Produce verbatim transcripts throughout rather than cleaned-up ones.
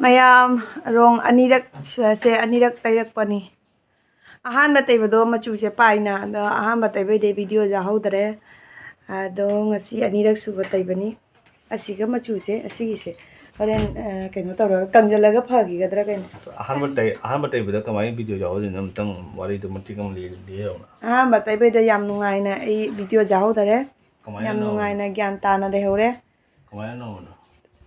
ꯃꯌꯥꯝ, ꯔꯣꯡ ꯑꯅꯤꯔꯛ ꯁꯨ-, ꯁꯦ ꯑꯅꯤꯔꯛ ꯇꯩꯔꯛꯄꯅꯤ꯫ ꯑꯍꯥꯟꯕ ꯇꯩꯕꯗꯣ ꯃꯆꯨꯁꯦ ꯄꯥꯏꯅ, ꯑꯗꯣ ꯑꯍꯥꯟꯕ ꯇꯩꯕꯩꯗꯤ ꯚꯤꯗꯤꯑꯣ ꯌꯥꯎꯍꯧꯗ꯭ꯔꯦ꯫ ꯑꯗꯣ ꯉꯁꯤ ꯑꯅꯤꯔꯛ ꯁꯨꯕ ꯇꯩꯕꯅꯤ꯫ ꯑꯁꯤꯒ ꯃꯆꯨꯁꯦ, ꯑꯁꯤꯒꯤꯁꯦ ꯍꯣꯔꯦꯟ, ꯑ, ꯀꯩꯅꯣ ꯇꯧꯔꯒ ꯀꯪꯖꯜꯂꯒ ꯐꯈꯤꯒꯗ꯭ꯔꯥ ꯀꯩꯅꯣ꯫ ꯑꯍꯥꯟꯕ ꯇꯩ-, ꯑꯍꯥꯟꯕ ꯇꯩꯕꯗ ꯀꯃꯥꯏꯅ ꯚꯤꯗꯤꯑꯣ ꯌꯥꯎꯍꯧꯗꯣꯏꯅꯣ? ꯑꯝꯇꯪ ꯋꯥꯔꯤꯗꯣ ꯃꯇꯦꯛ ꯑꯃ ꯂꯤ-, ꯂꯤꯔꯛꯎꯅ꯫ ꯑꯍꯥꯟꯕ ꯇꯩꯕꯩꯗꯣ ꯌꯥꯝ ꯅꯨꯡꯉꯥꯏꯅ ꯑꯩ ꯚꯤꯗꯤꯑꯣ ꯌꯥꯎꯍꯧꯗꯔꯦ꯫ ꯀꯃꯥꯏꯅ ꯌꯥꯝ ꯅꯧꯕꯅꯣ? ꯅꯨꯡꯉꯥꯏꯅ ꯒ꯭ꯌꯥꯟ ꯇꯥꯅ ꯂꯩꯍꯧꯔꯦ꯫ ꯀꯃꯥꯏꯅ ꯅꯧꯕꯅꯣ?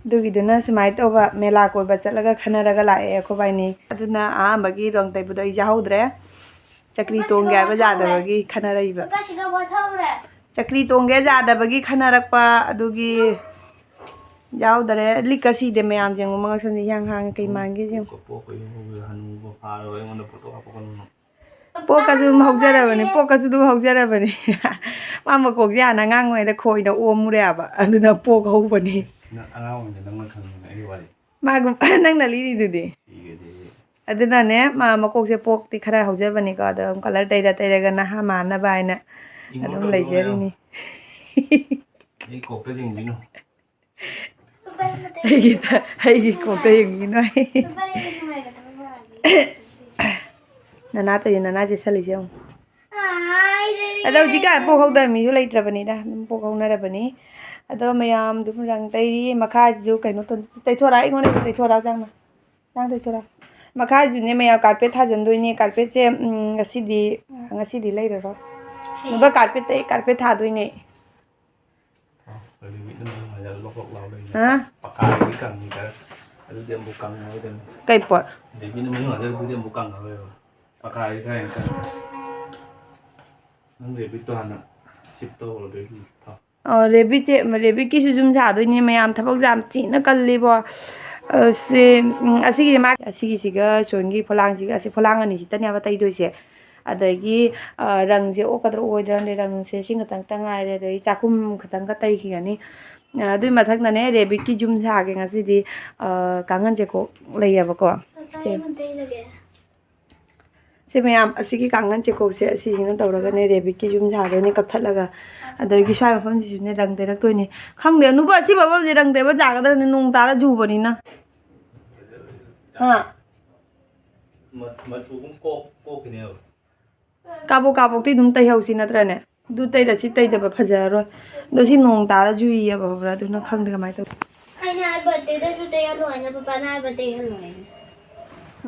ꯑꯗꯨꯒꯤꯗꯨꯅ ꯁꯨꯃꯥꯏꯅ ꯇꯧꯕ, ꯃꯦꯂꯥ ꯀꯣꯏꯕ ꯆꯠꯂꯒ ꯈꯟꯅꯔꯒ ꯂꯥꯛꯑꯦ ꯑꯩꯈꯣꯏꯕꯥꯏꯅꯤ꯫ ꯑꯗꯨꯅ ꯑꯍꯥꯟꯕꯒꯤ ꯔꯣꯡ ꯇꯩꯕꯗꯣ ꯑꯩ ꯌꯥꯎꯍꯧꯗ꯭ꯔꯦ꯫ ꯆꯀ꯭ꯔꯤ ꯇꯣꯡꯒꯦ ꯍꯥꯏꯕ ꯌꯥꯗꯕꯒꯤ ꯈꯟꯅꯔꯛꯏꯕ꯫ ꯂꯨꯄꯥ ꯁꯤꯒ ꯋꯥꯟ ꯊꯥꯎꯔꯦ꯫ ꯆꯀ꯭ꯔꯤ ꯇꯣꯡꯒꯦ ꯌꯥꯗꯕꯒꯤ ꯈꯟꯅꯔꯛꯄ ꯑꯗꯨꯒꯤ ꯌꯥꯎꯗꯔꯦ꯫ ꯂꯤꯛꯀ ꯁꯤꯗꯦ ꯃꯌꯥꯝꯁꯦ, ꯌꯦꯡꯉꯣ, ꯃꯉꯛꯁꯝꯁꯦ ꯏꯍꯥꯡ ꯍꯥꯡꯉꯦ, ꯀꯩ ꯃꯥꯟꯒꯦ ꯌꯦꯡꯉꯣ꯫ ꯄꯣꯛꯄ ꯍꯅꯨꯕ ꯐꯥꯔꯕ ꯑꯩꯉꯣꯟꯗ ꯐꯣꯇꯣ ꯀꯥꯞꯄꯛꯀꯅꯨ꯫ ꯄꯣꯛꯀꯁꯨ ꯑꯗꯨꯝ ꯍꯧꯖꯔꯕꯅꯤ, ꯄꯣꯛꯀꯁꯨ ꯑꯗꯨꯝ ꯍꯧꯖꯔꯕꯅꯤ꯫ ꯃꯥ ꯃꯀꯣꯛꯁꯦ ꯍꯥꯟꯅ ꯑꯉꯥꯡ ꯑꯣꯏꯔꯤꯉꯩꯗ ꯈꯣꯏꯅ ꯑꯣꯝꯃꯨꯔꯦꯕ, ꯑꯗꯨꯅ ꯄꯣꯛ ꯍꯧꯕꯅꯤ꯫ ꯅꯪ ꯑꯉꯥꯡ ꯑꯣꯏꯔꯤꯉꯩꯗ ꯅꯪꯅ ꯈꯪꯉꯤꯅꯦ ꯑꯩꯒꯤ ꯋꯥꯔꯤ꯫ ꯃꯥꯒꯨꯝ-, ꯅꯪꯅ ꯂꯤꯔꯤꯗꯨꯗꯤ꯫ ꯁꯤꯒꯗꯤ꯫ ꯑꯗꯨꯅꯅꯦ, ꯃꯥ ꯃꯀꯣꯛꯁꯦ ꯄꯣꯛꯇꯤ ꯈꯔ ꯍꯧꯖꯕꯅꯤꯀꯣ, ꯑꯗꯣ ꯑꯗꯨꯝ ꯀꯂꯔ ꯇꯩꯔ ꯇꯩꯔꯒ ꯅꯍꯥ ꯃꯥꯟꯅꯕ ꯍꯥꯏꯅ ꯏꯪꯅꯣꯔ ꯑꯗꯨꯝ ꯇꯧꯕꯤꯌꯣ ꯂꯩꯖꯔꯤꯅꯤ꯫ ꯃꯌꯥꯝ꯫ ꯑꯩ ꯀꯣꯛꯇ ꯌꯦꯡꯕꯤꯅꯨ꯫ ꯑꯩꯒꯤ ꯆ-, ꯑꯩꯒꯤ ꯀꯣꯛꯇ ꯌꯦꯡꯕꯤꯅꯨ ꯍꯥꯏ꯫ ꯅꯅꯥ ꯇꯩꯌꯦ, ꯅꯅꯥ ꯆꯦꯁꯜꯂꯤꯁꯦ ꯌꯦꯡꯉꯨ꯫ ꯑꯗꯣ ꯍꯧꯖꯤꯛꯀꯥꯟ ꯄꯣꯛꯍꯧꯗꯕ ꯃꯤꯁꯨ ꯂꯩꯇ꯭ꯔꯕꯅꯤꯗ, ꯑꯗꯨꯝ ꯄꯣꯛꯍꯧꯅꯔꯕꯅꯤ꯫ ꯑꯗꯣ ꯃꯌꯥꯝ ꯑꯗꯨꯝ ꯔꯪ ꯇꯩꯔꯤ꯫ ꯃꯈꯥꯁꯤꯁꯨ ꯀꯩꯅꯣ ꯇꯧ-, ꯇꯩꯊꯣꯔꯛꯑꯣ, ꯑꯩꯉꯣꯟꯗ ꯇꯩꯊꯣꯔꯛꯑꯣ ꯆꯪꯅ꯫ ꯆꯪ ꯇꯩꯊꯣꯔꯛꯑꯣ꯫ ꯃꯈꯥꯁꯤꯅꯦ ꯃꯌꯥꯝ ꯀꯥꯔꯄꯦꯠ ꯊꯥꯖꯤꯟꯗꯣꯏꯅꯦ꯫ ꯀꯥꯔꯄꯦꯠꯁꯦ, ꯎꯝ, ꯉꯁꯤꯗꯤ, ꯉꯁꯤꯗꯤ ꯂꯩꯔꯔꯣꯏ꯫ ꯍꯌꯦꯡ꯫ ꯅꯨꯄꯥ ꯀꯥꯔꯄꯦꯠ ꯇꯩ-, ꯀꯥꯔꯄꯦꯠ ꯊꯥꯗꯣꯏꯅꯦ꯫ ꯑꯣ, ꯔꯦꯕꯤꯠꯅ ꯃꯅꯨꯡ ꯍꯟꯖꯤꯜꯂ ꯂꯣꯛ ꯂꯣꯛ ꯂꯥꯎ ꯂꯩꯅꯦ꯫ ꯍꯥ? ꯄꯀꯥꯒꯤ ꯀꯪꯉꯤ ꯈꯔ꯫ ꯑꯗꯨꯗꯤ ꯑꯃꯨꯛ ꯀꯪꯉꯔꯣꯏꯗꯕꯅꯤ꯫ ꯀꯩ ꯄꯣꯠ? ꯔꯦꯕꯤꯠꯅ ꯃꯅꯨꯡ ꯍꯟꯖꯤꯜꯂ ꯑꯗꯨꯗꯤ ꯑꯃꯨꯛ ꯀꯪꯉꯔꯣꯏꯕ꯫ ꯄꯀꯥꯒꯤ ꯈꯔ ꯍꯦꯟꯅ ꯀꯪꯉꯤ꯫ ꯅꯪ ꯔꯦꯕꯤꯠꯇꯣ ꯍꯥꯟꯅ ꯁꯤꯞ ꯇꯧꯔꯣ, ꯑꯗꯨꯗꯤ ꯊꯥꯎ꯫ ꯑꯣ, ꯔꯦꯕꯤꯠꯁꯦ, ꯔꯦꯕꯤꯠꯀꯤꯁꯨ ꯌꯨꯝ ꯁꯥꯗꯣꯏꯅꯦ ꯃꯌꯥꯝ, ꯊꯕꯛꯁꯦ ꯌꯥꯝ ꯊꯤꯅ ꯀꯜꯂꯤꯕꯣ꯫ ꯑ, ꯁꯤ, ꯎꯝ, ꯑꯁꯤꯒꯤꯁꯦ ꯃꯥ-, ꯑꯁꯤꯒꯤꯁꯤꯒ ꯁꯣꯟꯒꯤ ꯐꯣꯂꯥꯡꯁꯤꯒ, ꯑꯁꯤ ꯐꯣꯂꯥꯡ ꯑꯅꯤꯁꯤꯇꯅꯦꯕ ꯇꯩꯗꯣꯏꯁꯦ꯫ ꯑꯗꯒꯤ, ꯑ, ꯔꯪꯁꯦ ꯑꯣꯛꯀꯗ꯭ꯔꯥ ꯑꯣꯏꯗ꯭ꯔꯥ ꯈꯪꯗꯦ, ꯔꯪꯁꯦ ꯁꯤ ꯈꯛꯇꯪꯇ ꯉꯥꯏꯔꯦ, ꯑꯗꯒꯤ ꯆꯥꯛꯈꯨꯝ ꯈꯛꯇꯪꯒ ꯇꯩꯈꯤꯒꯅꯤ꯫ ꯑ, ꯑꯗꯨꯏ ꯃꯊꯪꯗꯅꯦ ꯔꯦꯕꯤꯠꯀꯤ ꯌꯨꯝ ꯁꯥꯒꯦ ꯉꯁꯤꯗꯤ, ꯑ, ꯀꯥꯡꯈꯟ ꯆꯦꯀꯣꯛ ꯂꯩꯌꯦꯕꯀꯣ꯫ ꯁꯦ꯫ ꯁꯤ ꯃꯌꯥꯝ, ꯑꯁꯤꯒꯤ ꯀꯥꯡꯈꯟ ꯆꯦꯀꯣꯛꯁꯦ ꯑꯁꯤꯁꯤꯅ ꯇꯧꯔꯒꯅꯦ ꯔꯦꯕꯤꯠꯀꯤ ꯌꯨꯝ ꯁꯥꯗꯣꯏꯅꯦ ꯀꯛꯊꯠꯂꯒ꯫ ꯑꯗꯒꯤ ꯁ꯭ꯋꯥꯏ ꯃꯐꯝꯁꯤꯁꯨꯅꯦ ꯔꯪ ꯇꯩꯔꯛꯇꯣꯏꯅꯦ꯫ ꯈꯪꯗꯦ, ꯅꯨꯄꯥ ꯑꯁꯤ ꯃꯐꯝꯁꯦ ꯔꯪ ꯇꯩꯕ ꯌꯥꯒꯗ꯭ꯔꯅꯦ, ꯅꯣꯡ ꯇꯥꯔ ꯖꯨꯕꯅꯤꯅ꯫ ꯍꯥ? ꯃ-, ꯃꯆꯨ ꯑꯗꯨꯝ ꯀꯣꯛ-, ꯀꯣꯛꯈꯤꯅꯦꯕ꯫ ꯀꯥꯕꯣꯛ ꯀꯥꯕꯣꯛꯇꯤ ꯑꯗꯨꯝ ꯇꯩꯍꯧꯁꯤ ꯅꯠꯇ꯭ꯔꯅꯦ? ꯑꯗꯨ ꯇꯩꯔ ꯁꯤ ꯇꯩꯗꯕ ꯐꯖꯔꯔꯣꯏ꯫ ꯑꯗꯣ ꯁꯤ ꯅꯣꯡ ꯇꯥꯔ ꯖꯨꯏꯌꯦꯕ, ꯈꯪꯕ꯭ꯔꯥ? ꯑꯗꯨꯅ ꯈꯪꯗꯦ ꯀꯃꯥꯏꯅ ꯇꯧ-꯫ ꯑꯩꯅ ꯍꯥꯏ ꯕꯥꯔꯗꯦꯗꯁꯨ ꯇꯩꯍꯜꯂꯣ ꯍꯥꯏꯅ ꯄꯄꯥꯅ ꯍꯥꯏꯕ ꯇꯩꯍꯜꯂꯣ ꯍꯥꯏꯅ꯫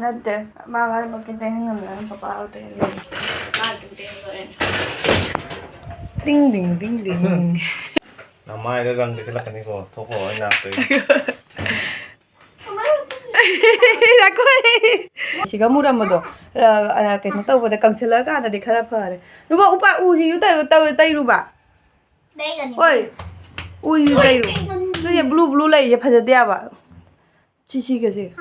ꯅꯠꯇꯦ, ꯃꯥ ꯍꯥꯏꯕꯃꯛꯀꯤ ꯇꯩꯍꯟꯉꯝꯗꯅ ꯄꯄꯥ ꯇꯩꯍꯜꯂꯣ꯫ ꯃꯥ ꯑꯗꯨꯝ ꯇꯩꯍꯜꯂꯣ ꯍꯥꯏꯅ꯫ ꯇꯤꯡ ꯗꯤꯡ ꯇꯤꯡ ꯗꯤꯡ꯫ ꯅꯃꯥꯏꯗ ꯔꯪ ꯇꯩꯁꯜꯂꯛꯀꯅꯤꯀꯣ, ꯊꯣꯛꯈꯣ ꯑꯩ ꯅꯥꯛꯇꯒꯤ꯫ ꯁꯤꯒ ꯃꯨꯔꯝꯕꯗꯣ, ꯑ, ꯑ, ꯀꯩꯅꯣ ꯇꯧꯕꯗ ꯀꯪꯁꯤꯜꯂꯛꯑꯀꯥꯟꯗꯗꯤ ꯈꯔ ꯐꯔꯦ꯫ ꯂꯨꯕ ꯎꯄꯥ-, ꯎꯁꯤꯁꯨ ꯇꯩ-, ꯇꯧ-, ꯇꯩꯔꯨꯕ꯫ ꯂꯩꯒꯅꯤ꯫ ꯍꯣꯏ, ꯎꯁꯤꯁꯨ ꯇꯩꯔꯨ꯫ ꯂꯩꯒꯅꯤ꯫ ꯑꯗꯨꯅꯦ blue blue ꯂꯩꯔꯤꯁꯦ ꯐꯖꯗꯦ ꯍꯥꯏꯕ꯫ ꯁꯤ, ꯁꯤꯒꯁꯦ꯫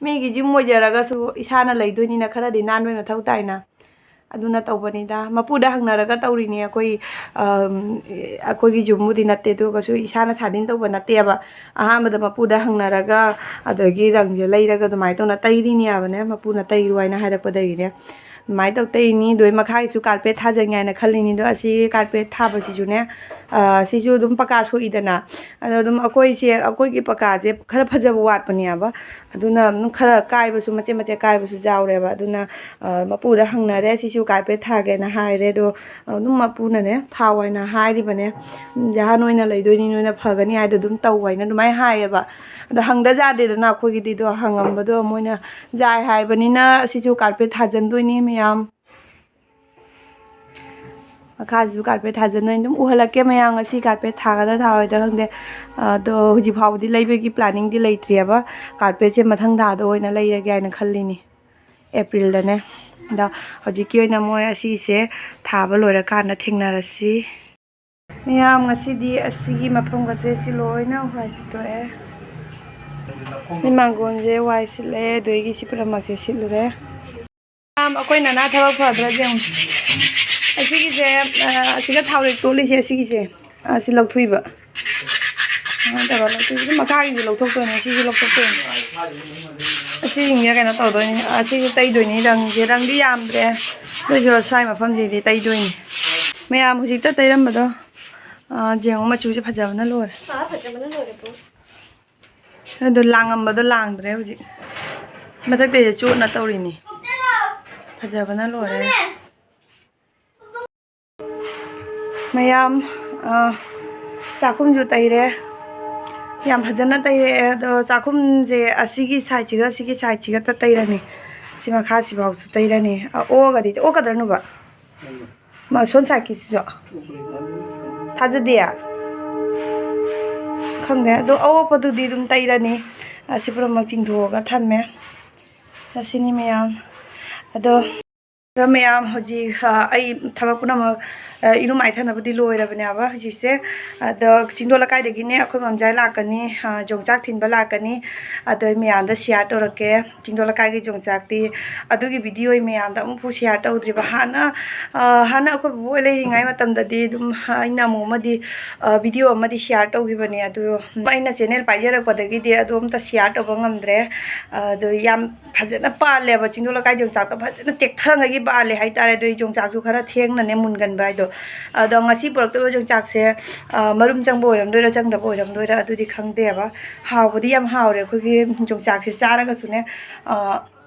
ꯃꯤꯒꯤ ꯖꯤꯝ ꯑꯣꯏꯖꯔꯒꯁꯨ ꯏꯁꯥꯅ ꯂꯩꯗꯣꯏꯅꯤꯅ ꯈꯔꯗꯤ ꯅꯥꯟꯕꯩ ꯃꯊꯧ ꯇꯥꯏꯅ꯫ ꯑꯗꯨꯅ ꯇꯧꯕꯅꯤꯗ꯫ ꯃꯄꯨꯗ ꯍꯪꯅꯔꯒ ꯇꯧꯔꯤꯅꯤ ꯑꯩꯈꯣꯏ, ꯑꯝ, ꯑꯩꯈꯣꯏꯒꯤ ꯖꯤꯝꯕꯨꯗꯤ ꯅꯠꯇꯦ, ꯑꯗꯨ ꯑꯣꯏꯔꯒꯁꯨ ꯏꯁꯥꯅ ꯁꯥꯗꯤꯟ ꯇꯧꯕ ꯅꯠꯇꯦꯕ꯫ ꯑꯍꯥꯟꯕꯗ ꯃꯄꯨꯗ ꯍꯪꯅꯔꯒ, ꯑꯗꯒꯤ ꯔꯪꯁꯦ ꯂꯩꯔꯒ ꯑꯗꯨꯃꯥꯏꯅ ꯇꯧꯅ ꯇꯩꯔꯤꯅꯦꯕꯅꯦ, ꯃꯄꯨꯅ ꯇꯩꯔꯨ ꯍꯥꯏꯅ ꯍꯥꯏꯔꯛꯄꯗꯒꯤꯅꯦ꯫ ꯑꯗꯨꯃꯥꯏꯅ ꯇꯧ ꯇꯩꯔꯤꯅꯤ꯫ ꯑꯗꯨ ꯑꯩ ꯃꯈꯥꯒꯤꯁꯨ ꯀꯥꯔꯄꯦꯠ ꯊꯥꯖꯟꯒꯦ ꯍꯥꯏꯅ ꯈꯜꯂꯤꯅꯤ꯫ ꯑꯗꯣ ꯑꯁꯤ ꯀꯥꯔꯄꯦꯠ ꯊꯥꯕꯁꯤꯁꯨꯅꯦ, ꯑ, ꯁꯤꯁꯨ ꯑꯗꯨꯝ ꯄꯀꯥ ꯁꯣꯛꯏꯗꯅ꯫ ꯑꯗꯣ ꯑꯗꯨꯝ ꯑꯩꯈꯣꯏꯁꯦ, ꯑꯩꯈꯣꯏꯒꯤ ꯄꯀꯥꯁꯦ ꯈꯔ ꯐꯖꯕ ꯋꯥꯠꯄꯅꯦꯕ꯫ ꯑꯗꯨꯅ ꯑꯗꯨꯝ ꯈꯔ ꯀꯥꯏꯕꯁꯨ, ꯃꯆꯦꯠ ꯃꯆꯦꯠ ꯀꯥꯏꯕꯁꯨ ꯌꯥꯎꯔꯦꯕ꯫ ꯑꯗꯨꯅ, ꯑ, ꯃꯄꯨꯗ ꯍꯪꯅꯔꯦ, ꯁꯤꯁꯨ ꯀꯥꯔꯄꯦꯠ ꯊꯥꯒꯦꯅ ꯍꯥꯏꯔꯦ꯫ ꯑꯗꯣ ꯑꯗꯨꯝ ꯃꯄꯨꯅꯅꯦ, "ꯊꯥꯎ" ꯍꯥꯏꯅ ꯍꯥꯏꯔꯤꯕꯅꯦ꯫ "ꯖꯍꯥ ꯅꯣꯏꯅ ꯂꯩꯗꯣꯏꯅꯤ, ꯅꯣꯏꯅ ꯐꯒꯅꯤ ꯍꯥꯏꯗꯣ ꯑꯗꯨꯝ ꯇꯧ" ꯍꯥꯏꯅ ꯑꯗꯨꯃꯥꯏꯅ ꯍꯥꯏꯌꯦꯕ꯫ ꯑꯗꯣ ꯍꯪꯗ ꯌꯥꯗꯦꯗꯅ ꯑꯩꯈꯣꯏꯒꯤꯗꯤ꯫ ꯑꯗꯣ ꯍꯪꯉꯝꯕꯗꯣ ꯃꯣꯏꯅ ꯌꯥꯏ ꯍꯥꯏꯕꯅꯤꯅ ꯁꯤꯁꯨ ꯀꯥꯔꯄꯦꯠ ꯊꯥꯖꯟꯗꯣꯏꯅꯤ ꯃꯌꯥꯝ꯫ ꯃꯈꯥꯁꯤꯁꯨ ꯀꯥꯔꯄꯦꯠ ꯊꯥꯖꯟꯗꯣꯏꯅꯤ꯫ ꯑꯗꯨꯝ ꯎꯍꯜꯂꯛꯀꯦ ꯃꯌꯥꯝ ꯉꯁꯤ ꯀꯥꯔꯄꯦꯠ ꯊꯥꯒꯗ꯭ꯔꯥ ꯊꯥꯔꯣꯏꯗ꯭ꯔꯥ ꯈꯪꯗꯦ꯫ ꯑꯗꯣ ꯍꯧꯖꯤꯛ ꯐꯥꯎꯕꯗꯤ ꯂꯩꯕꯒꯤ ꯄ꯭ꯂꯥꯅꯤꯡꯗꯤ ꯂꯩꯇ꯭ꯔꯤꯑꯕ꯫ ꯀꯥꯔꯄꯦꯠꯁꯦ ꯃꯊꯪ ꯊꯥꯗ ꯑꯣꯏꯅ ꯂꯩꯔꯒꯦ ꯍꯥꯏꯅ ꯈꯜꯂꯤꯅꯤ꯫ ꯑꯦꯄ꯭ꯔꯤꯜꯗꯅꯦ꯫ ꯑꯗꯣ ꯍꯧꯖꯤꯛꯀꯤ ꯑꯣꯏꯅ ꯃꯣꯏ ꯑꯁꯤꯁꯦ ꯊꯥꯕ ꯂꯣꯏꯔꯀꯥꯟꯗ ꯊꯦꯡꯅꯔꯁꯤ꯫ ꯃꯌꯥꯝ, ꯉꯁꯤꯗꯤ ꯑꯁꯤꯒꯤ ꯃꯐꯝꯒꯁꯦ ꯁꯤ ꯂꯣꯏꯅ ꯋꯥꯏ ꯁꯤꯠꯇꯣꯛꯑꯦ꯫ ꯁꯤ ꯃꯥꯡꯒꯣꯟꯁꯦ ꯋꯥꯏ ꯁꯤꯠꯂꯦ, ꯑꯗꯨꯗꯒꯤ ꯁꯤ ꯄꯨꯝꯅꯃꯛꯁꯦ ꯁꯤꯠꯂꯨꯔꯦ꯫ ꯃꯌꯥꯝ, ꯑꯩꯈꯣꯏ ꯅꯅꯥ ꯊꯕꯛ ꯐꯗ꯭ꯔꯥ ꯌꯦꯡꯉꯨ꯫ ꯑꯁꯤꯒꯤꯁꯦ, ꯑ, ꯑꯁꯤꯒ ꯊꯥꯎꯔꯦꯛ ꯇꯣꯠꯂꯤꯁꯦ, ꯑꯁꯤꯒꯤꯁꯦ, ꯑꯁꯤ ꯂꯧꯊꯣꯛꯏꯕ꯫ ꯁꯨꯃꯥꯏꯅ ꯇꯧꯔꯒ ꯂꯧꯊꯣꯛꯏꯕ꯫ ꯑꯗꯨꯝ ꯃꯈꯥꯒꯤꯁꯨ ꯂꯧꯊꯣꯛꯇꯣꯏꯅꯦ, ꯁꯤꯁꯨ ꯂꯧꯊꯣꯛꯇꯣꯏꯅꯦ꯫ ꯑꯁꯤꯁꯤꯡꯁꯦ ꯀꯩꯅꯣ ꯇꯧꯗꯣꯏꯅꯦ, ꯑꯁꯤꯁꯨ ꯇꯩꯗꯣꯏꯅꯦ꯫ ꯔꯪꯁꯦ, ꯔꯪꯗꯤ ꯌꯥꯝꯗ꯭ꯔꯦ, ꯑꯗꯨꯏꯁꯨ ꯁ꯭ꯋꯥꯏ ꯃꯐꯝꯁꯤꯗꯤ ꯇꯩꯗꯣꯏꯅꯦ꯫ ꯃꯌꯥꯝ ꯍꯧꯖꯤꯛꯇ ꯇꯩꯔꯝꯕꯗꯣ, ꯑ, ꯌꯦꯡꯉꯨ, ꯃꯆꯨꯁꯦ ꯐꯖꯕꯅ ꯂꯣꯏꯔꯦ꯫ ꯑꯥ, ꯐꯖꯕꯅ ꯂꯣꯏꯔꯦ ꯄꯨ꯫ ꯑꯗꯣ ꯂꯥꯡꯉꯝꯕꯗꯣ ꯂꯥꯡꯗ꯭ꯔꯦ ꯍꯧꯖꯤꯛ꯫ ꯁꯤ ꯃꯊꯛꯇꯩꯁꯦ ꯆꯣꯠꯅ ꯇꯧꯔꯤꯅꯤ꯫ ꯐꯖꯕꯅ ꯂꯣꯏꯔꯦ꯫ ꯃꯌꯥꯝ, ꯑ, ꯆꯥꯛꯈꯨꯝꯁꯨ ꯇꯩꯔꯦ꯫ ꯌꯥꯝ ꯐꯖꯅ ꯇꯩꯔꯛꯑꯦ꯫ ꯑꯗꯣ ꯆꯥꯛꯈꯨꯝꯁꯦ ꯑꯁꯤꯒꯤ sideꯁꯤꯒ ꯑꯁꯤꯒꯤ sideꯁꯤꯒꯇ ꯇꯩꯔꯅꯤ꯫ ꯁꯤ ꯃꯈꯥꯁꯤꯐꯥꯎꯁꯨ ꯇꯩꯔꯅꯤ꯫ ꯑ, ꯑꯣꯛꯑꯒꯗꯤ, ꯑꯣꯛꯀꯗ꯭ꯔꯥ ꯅꯨꯕ? ꯃ-, ꯁꯣꯝ sideꯀꯤꯁꯤꯁꯨ? ꯊꯥꯖꯗꯦ? ꯈꯪꯗꯦ꯫ ꯑꯗꯣ ꯑꯑꯣꯞꯄꯗꯨꯗꯤ ꯑꯗꯨꯝ ꯇꯩꯔꯅꯤ꯫ ꯑꯁꯤ ꯄꯨꯝꯅꯃꯛ ꯆꯤꯡꯊꯣꯛꯑꯒ ꯊꯝꯃꯦ꯫ ꯑꯁꯤꯅꯤ ꯃꯌꯥꯝ꯫ ꯑꯗꯣ ꯑꯗꯣ ꯃꯌꯥꯝ, ꯍꯧꯖꯤꯛ, ꯑ, ꯑꯩ ꯊꯕꯛ ꯄꯨꯝꯅꯃꯛ, ꯑ, ꯏꯔꯨ ꯃꯥꯏꯊꯅꯕꯗꯤ ꯂꯣꯏꯔꯕꯅꯦꯕ ꯍꯧꯖꯤꯛꯁꯦ꯫ ꯑꯗꯣ ꯆꯤꯡꯗꯣꯜ ꯂꯩꯀꯥꯏꯗꯒꯤꯅꯦ ꯑꯩꯈꯣꯏ ꯃꯝꯖꯥꯏ ꯂꯥꯛꯀꯅꯤ, ꯑ, ꯌꯣꯡꯆꯥꯛ ꯊꯤꯟꯕ ꯂꯥꯛꯀꯅꯤ꯫ ꯑꯗꯣ ꯑꯩ ꯃꯌꯥꯝꯗ share ꯇꯧꯔꯛꯀꯦ꯫ ꯆꯤꯡꯗꯣꯜ ꯂꯩꯀꯥꯏꯒꯤ ꯌꯣꯡꯆꯥꯛꯇꯤ ꯑꯗꯨꯒꯤ video ꯑꯩ ꯃꯌꯥꯝꯗ ꯑꯃꯨꯛꯐꯥꯎ share ꯇꯧꯗ꯭ꯔꯤꯕ꯫ ꯍꯥꯟꯅ, ꯑ, ꯍꯥꯟꯅ ꯑꯩꯈꯣꯏ ꯕꯣꯕꯣꯛ ꯂꯩꯔꯤꯉꯩ ꯃꯇꯝꯗꯗꯤ ꯑꯗꯨꯝ ꯑꯩꯅ ꯑꯃꯨꯛ ꯑꯃꯗꯤ, ꯑ, video ꯑꯃꯗꯤ share ꯇꯧꯈꯤꯕꯅꯦ꯫ ꯑꯗꯣ ꯑꯩꯅ channel ꯄꯥꯏꯖꯔꯛꯄꯗꯒꯤꯗꯤ ꯑꯗꯨ ꯑꯝꯇ share ꯇꯧꯕ ꯉꯝꯗ꯭ꯔꯦ꯫ ꯑꯗꯣ ꯌꯥꯝ ꯐꯖꯅ ꯄꯥꯜꯂꯦꯕ꯫ ꯆꯤꯡꯗꯣꯜ ꯂꯩꯀꯥꯏ ꯌꯣꯡꯆꯥꯛꯇꯣ ꯐꯖꯅ ꯇꯦꯛꯊꯉꯩꯒꯤ ꯄꯥꯜꯂꯦ ꯍꯥꯏꯇꯥꯔꯦ꯫ ꯑꯗꯣ ꯌꯣꯡꯆꯥꯛꯁꯨ ꯈꯔ ꯊꯦꯡꯅꯅꯦ ꯃꯨꯟꯒꯟꯕ ꯍꯥꯏꯗꯣ꯫ ꯑꯗꯣ ꯉꯁꯤ ꯄꯨꯔꯛꯇꯣꯏꯕ ꯌꯣꯡꯆꯥꯛꯁꯦ, ꯑ, ꯃꯔꯨꯝ ꯆꯪꯕ ꯑꯣꯏꯔꯝꯗꯣꯏꯔꯥ ꯆꯪꯗꯕ ꯑꯣꯏꯔꯝꯗꯣꯏꯔꯥ ꯑꯗꯨꯗꯤ ꯈꯪꯗꯦꯕ꯫ ꯍꯥꯎꯕꯗꯤ ꯌꯥꯝ ꯍꯥꯎꯔꯦ꯫ ꯑꯩꯈꯣꯏꯒꯤ ꯌꯣꯡꯆꯥꯛꯁꯦ ꯆꯥꯔꯒꯁꯨꯅꯦ, ꯑ,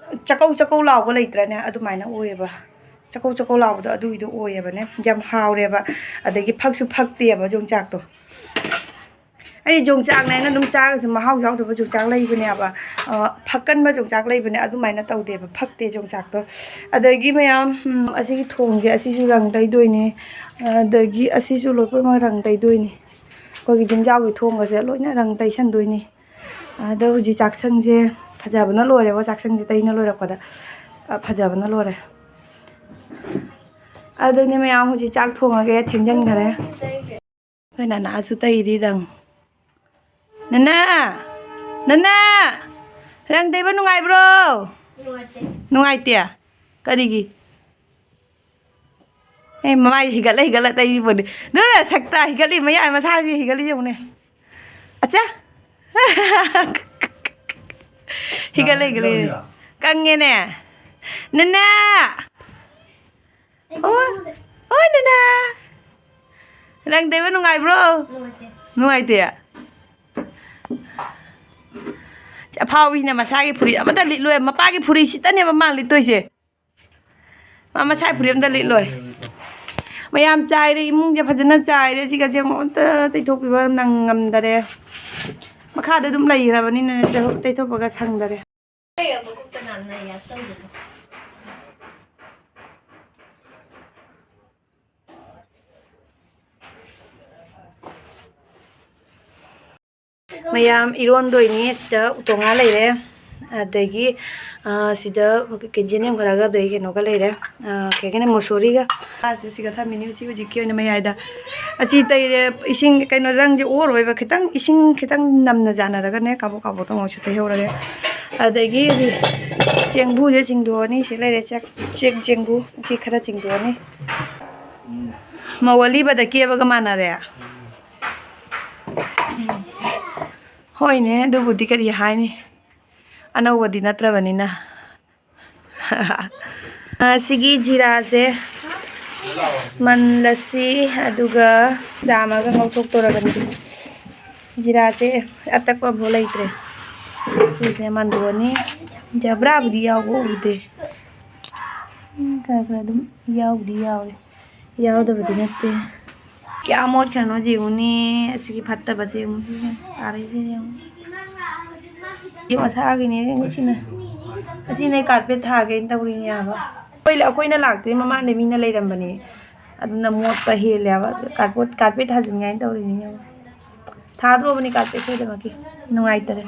ꯆꯀꯧ ꯆꯀꯧ ꯂꯥꯎꯕ ꯂꯩꯇ꯭ꯔꯅꯦ? ꯑꯗꯨꯃꯥꯏꯅ ꯑꯣꯏꯌꯦꯕ꯫ ꯆꯀꯧ ꯆꯀꯧ ꯂꯥꯎꯕꯗꯣ ꯑꯗꯨꯒꯤꯗꯣ ꯑꯣꯏꯌꯦꯕꯅꯦ꯫ ꯌꯥꯝ ꯍꯥꯎꯔꯦꯕ꯫ ꯑꯗꯒꯤ ꯐꯛꯁꯨ ꯐꯛꯇꯦꯕ ꯌꯣꯡꯆꯥꯛꯇꯣ꯫ ꯑꯩ ꯌꯣꯡꯆꯥꯛꯅꯦ ꯍꯥꯏꯅ ꯑꯗꯨꯝ ꯆꯥꯔꯒꯁꯨ ꯃꯍꯥꯎ ꯌꯥꯎꯗꯕ ꯌꯣꯡꯆꯥꯛ ꯂꯩꯕꯅꯦꯕ꯫ ꯑ, ꯐꯛꯀꯟꯕ ꯌꯣꯡꯆꯥꯛ ꯂꯩꯕꯅꯦ, ꯑꯗꯨꯃꯥꯏꯅ ꯇꯧꯗꯦꯕ, ꯐꯛꯇꯦ ꯌꯣꯡꯆꯥꯛꯇꯣ꯫ ꯑꯗꯒꯤ ꯃꯌꯥꯝ, ꯎꯝ, ꯑꯁꯤꯒꯤ ꯊꯣꯡꯁꯦ, ꯑꯁꯤꯁꯨ ꯔꯪ ꯇꯩꯗꯣꯏꯅꯦ꯫ ꯑꯗꯒꯤ ꯑꯁꯤꯁꯨ ꯂꯣꯏꯅꯃꯛ ꯔꯪ ꯇꯩꯗꯣꯏꯅꯦ꯫ ꯑꯩꯈꯣꯏꯒꯤ ꯌꯨꯝꯖꯥꯎꯒꯤ ꯊꯣꯡꯒꯁꯦ ꯂꯣꯏꯅ ꯔꯪ ꯇꯩꯁꯟꯗꯣꯏꯅꯦ꯫ ꯑꯗꯣ ꯍꯧꯖꯤꯛ ꯆꯥꯛꯁꯪꯁꯦ ꯐꯖꯕꯅ ꯂꯣꯏꯔꯦꯕ, ꯆꯥꯛꯁꯪꯁꯦ ꯇꯩꯅ ꯂꯣꯏꯔꯛꯄꯗ꯫ ꯑ, ꯐꯖꯕꯅ ꯂꯣꯏꯔꯦ꯫ ꯑꯗꯨꯅꯦ ꯃꯌꯥꯝ, ꯍꯧꯖꯤꯛ ꯆꯥꯛ ꯊꯣꯡꯉꯒꯦ, ꯊꯦꯡꯖꯟꯈꯔꯦ꯫ ꯑꯩꯈꯣꯏ ꯅꯅꯥꯁꯨ ꯇꯩꯔꯤ ꯔꯪ꯫ ꯅꯅꯥ! ꯅꯅꯥ! ꯔꯪ ꯇꯩꯕ ꯅꯨꯡꯉꯥꯏꯕ꯭ꯔꯣ? ꯅꯨꯡꯉꯥꯏꯇꯦ꯫ ꯅꯨꯡꯉꯥꯏꯇꯦ? ꯀꯔꯤꯒꯤ? ꯑꯦ, ꯃꯃꯥꯏ ꯍꯤꯒꯠꯂ ꯍꯤꯒꯠꯂ ꯇꯩꯔꯤꯕꯣꯅꯦ꯫ ꯑꯗꯨꯅ ꯁꯛꯇ ꯍꯤꯒꯠꯂꯤ, ꯃꯌꯥ ꯃꯁꯥꯁꯤ ꯍꯤꯒꯠꯂꯤ ꯌꯦꯡꯉꯨꯅꯦ꯫ ꯑꯠꯆꯥ! ꯍꯤꯒꯠꯂꯦ, ꯍꯤꯒꯠꯂꯦ꯫ ꯀꯪꯉꯦꯅꯦ꯫ ꯅꯅꯥ! ꯑꯣ, ꯑꯣ, ꯅꯅꯥ! ꯔꯪ ꯇꯩꯕ ꯅꯨꯡꯉꯥꯏꯕ꯭ꯔꯣ? ꯅꯨꯡꯉꯥꯏꯇꯦ꯫ ꯅꯨꯡꯉꯥꯏꯇꯦ? ꯑꯐꯥꯎꯕꯤꯅ ꯃꯁꯥꯒꯤ ꯐꯨꯔꯤꯠ ꯑꯃꯠꯇ ꯂꯤꯠꯂꯣꯏ, ꯃꯄꯥꯒꯤ ꯐꯨꯔꯤꯠꯁꯤꯇꯅꯦꯕ ꯃꯥ ꯂꯤꯠꯇꯣꯏꯁꯦ꯫ ꯃꯥ ꯃꯁꯥꯒꯤ ꯐꯨꯔꯤꯠ ꯑꯝꯇ ꯂꯤꯠꯂꯣꯏ꯫ ꯃꯌꯥꯝ ꯆꯥꯏꯔꯦ, ꯏꯃꯨꯡꯁꯦ ꯐꯖꯅ ꯆꯥꯏꯔꯦ꯫ ꯁꯤꯒꯁꯦ ꯑꯃꯨꯛ ꯑꯝꯇ ꯇꯩꯊꯣꯛꯄꯤꯕ ꯅꯪ ꯉꯝꯗꯔꯦ꯫ ꯃꯈꯥꯗ ꯑꯗꯨꯝ ꯂꯩꯈ꯭ꯔꯕꯅꯤꯅꯅꯦ, ꯇꯩꯊꯣꯛ-, ꯇꯩꯊꯣꯛꯄꯒ ꯁꯪꯗꯔꯦ꯫ ꯃꯌꯥꯝ ꯏꯔꯣꯟꯗꯣꯏꯅꯤ꯫ ꯁꯤꯗ ꯎꯇꯣꯡꯉꯥ ꯂꯩꯔꯦ, ꯑꯗꯒꯤ, ꯑ, ꯁꯤꯗ ꯀꯦꯖꯤ ꯑꯅꯤ ꯈꯔꯒ, ꯑꯗꯒꯤ ꯀꯩꯅꯣꯒ ꯂꯩꯔꯦ, ꯑ, ꯀꯩ ꯍꯥꯏꯅꯤ, ꯃꯣꯁꯣꯔꯤꯒ꯫ ꯉꯥꯁꯦ ꯁꯤꯒ ꯊꯝꯃꯤꯅꯤ ꯍꯧꯖꯤꯛ, ꯍꯧꯖꯤꯛꯀꯤ ꯑꯣꯏꯅ ꯃꯌꯥꯏꯗ꯫ ꯑꯁꯤ ꯇꯩꯔꯦ, ꯏꯁꯤꯡ ꯀꯩꯅꯣ, ꯔꯪꯁꯦ ꯑꯣꯔꯣꯏꯕ, ꯈꯤꯇꯪ ꯏꯁꯤꯡ ꯈꯤꯇꯪ ꯅꯝꯅ ꯆꯥꯟꯅꯔꯒꯅꯦ, ꯀꯥꯕꯣꯛ ꯀꯥꯕꯣꯛꯇꯪ ꯑꯣꯏꯁꯨ ꯇꯩꯍꯧꯔꯒꯦ꯫ ꯑꯗꯒꯤ ꯆꯦꯡꯕꯨꯁꯦ ꯆꯤꯡꯗꯣꯛꯑꯅꯤ꯫ ꯁꯤ ꯂꯩꯔꯦ ꯆꯦꯛ-, ꯆꯦꯛ ꯆꯦꯡꯕꯨ, ꯁꯤ ꯈꯔ ꯆꯤꯡꯗꯣꯛꯑꯅꯤ꯫ ꯃꯧ ꯑꯂꯤꯕꯗ ꯀꯦꯕꯒ ꯃꯥꯟꯅꯔꯦ꯫ ꯍꯣꯏꯅꯦ, ꯑꯗꯨꯕꯨꯗꯤ ꯀꯔꯤ ꯍꯥꯏꯅꯤ, ꯑꯅꯧꯕꯗꯤ ꯅꯠꯇ꯭ꯔꯕꯅꯤꯅ꯫ ꯑ, ꯁꯤꯒꯤ ꯖꯤꯔꯥꯁꯦ ꯃꯟꯂꯁꯤ, ꯑꯗꯨꯒ ꯆꯥꯝꯃꯒ ꯉꯧꯊꯣꯛꯇꯧꯔꯕꯅꯤ꯫ ꯖꯤꯔꯥꯁꯦ ꯑꯇꯛꯄ ꯑꯃꯐꯥꯎ ꯂꯩꯇ꯭ꯔꯦ꯫ ꯁꯤꯁꯦ ꯃꯟꯗꯣꯛꯑꯅꯤ꯫ ꯖꯕ꯭ꯔꯥꯕꯨꯗꯤ ꯌꯥꯎꯕ ꯎꯗꯦ꯫ ꯎꯝ, ꯈꯔ ꯈꯔ ꯑꯗꯨꯝ ꯌꯥꯎꯕꯨꯗꯤ ꯌꯥꯎꯔꯦ꯫ ꯌꯥꯎꯗꯕꯗꯤ ꯅꯠꯇꯦ꯫ ꯀꯌꯥ ꯃꯣꯠꯈ꯭ꯔꯅꯣ ꯌꯦꯡꯉꯨꯅꯦ꯫ ꯑꯁꯤꯒꯤ ꯐꯠꯇꯕꯁꯦ ꯌꯦꯡꯉꯨ꯫ ꯇꯥꯔꯛꯏꯁꯦ ꯌꯦꯡꯉꯨ꯫ ꯁꯤ ꯃꯁꯥꯒꯤꯅꯦ ꯁꯤꯅ꯫ ꯑꯁꯤꯅꯦ ꯀꯥꯔꯄꯦꯠ ꯊꯥꯒꯦꯅ ꯇꯧꯔꯤꯅꯦ ꯍꯥꯏꯕ꯫ ꯑꯩꯈꯣꯏ, ꯑꯩꯈꯣꯏꯅ ꯂꯥꯛꯇ꯭ꯔꯤ ꯃꯃꯥꯡꯗ ꯃꯤꯅ ꯂꯩꯔꯝꯕꯅꯦ꯫ ꯑꯗꯨꯅ ꯃꯣꯠꯄ ꯍꯦꯜꯂꯦ ꯍꯥꯏꯕ꯫ ꯀꯥꯔꯄꯦꯠ, ꯀꯥꯔꯄꯦꯠ ꯊꯥꯖꯤꯟꯉꯥꯏꯅ ꯇꯧꯔꯤꯅꯦ ꯌꯦꯡꯉꯨ꯫ ꯊꯥꯗ꯭ꯔꯣꯕꯅꯤ ꯀꯥꯔꯄꯦꯠ ꯁꯣꯏꯗꯃꯛꯀꯤ꯫ ꯅꯨꯡꯉꯥꯏꯇꯔꯦ꯫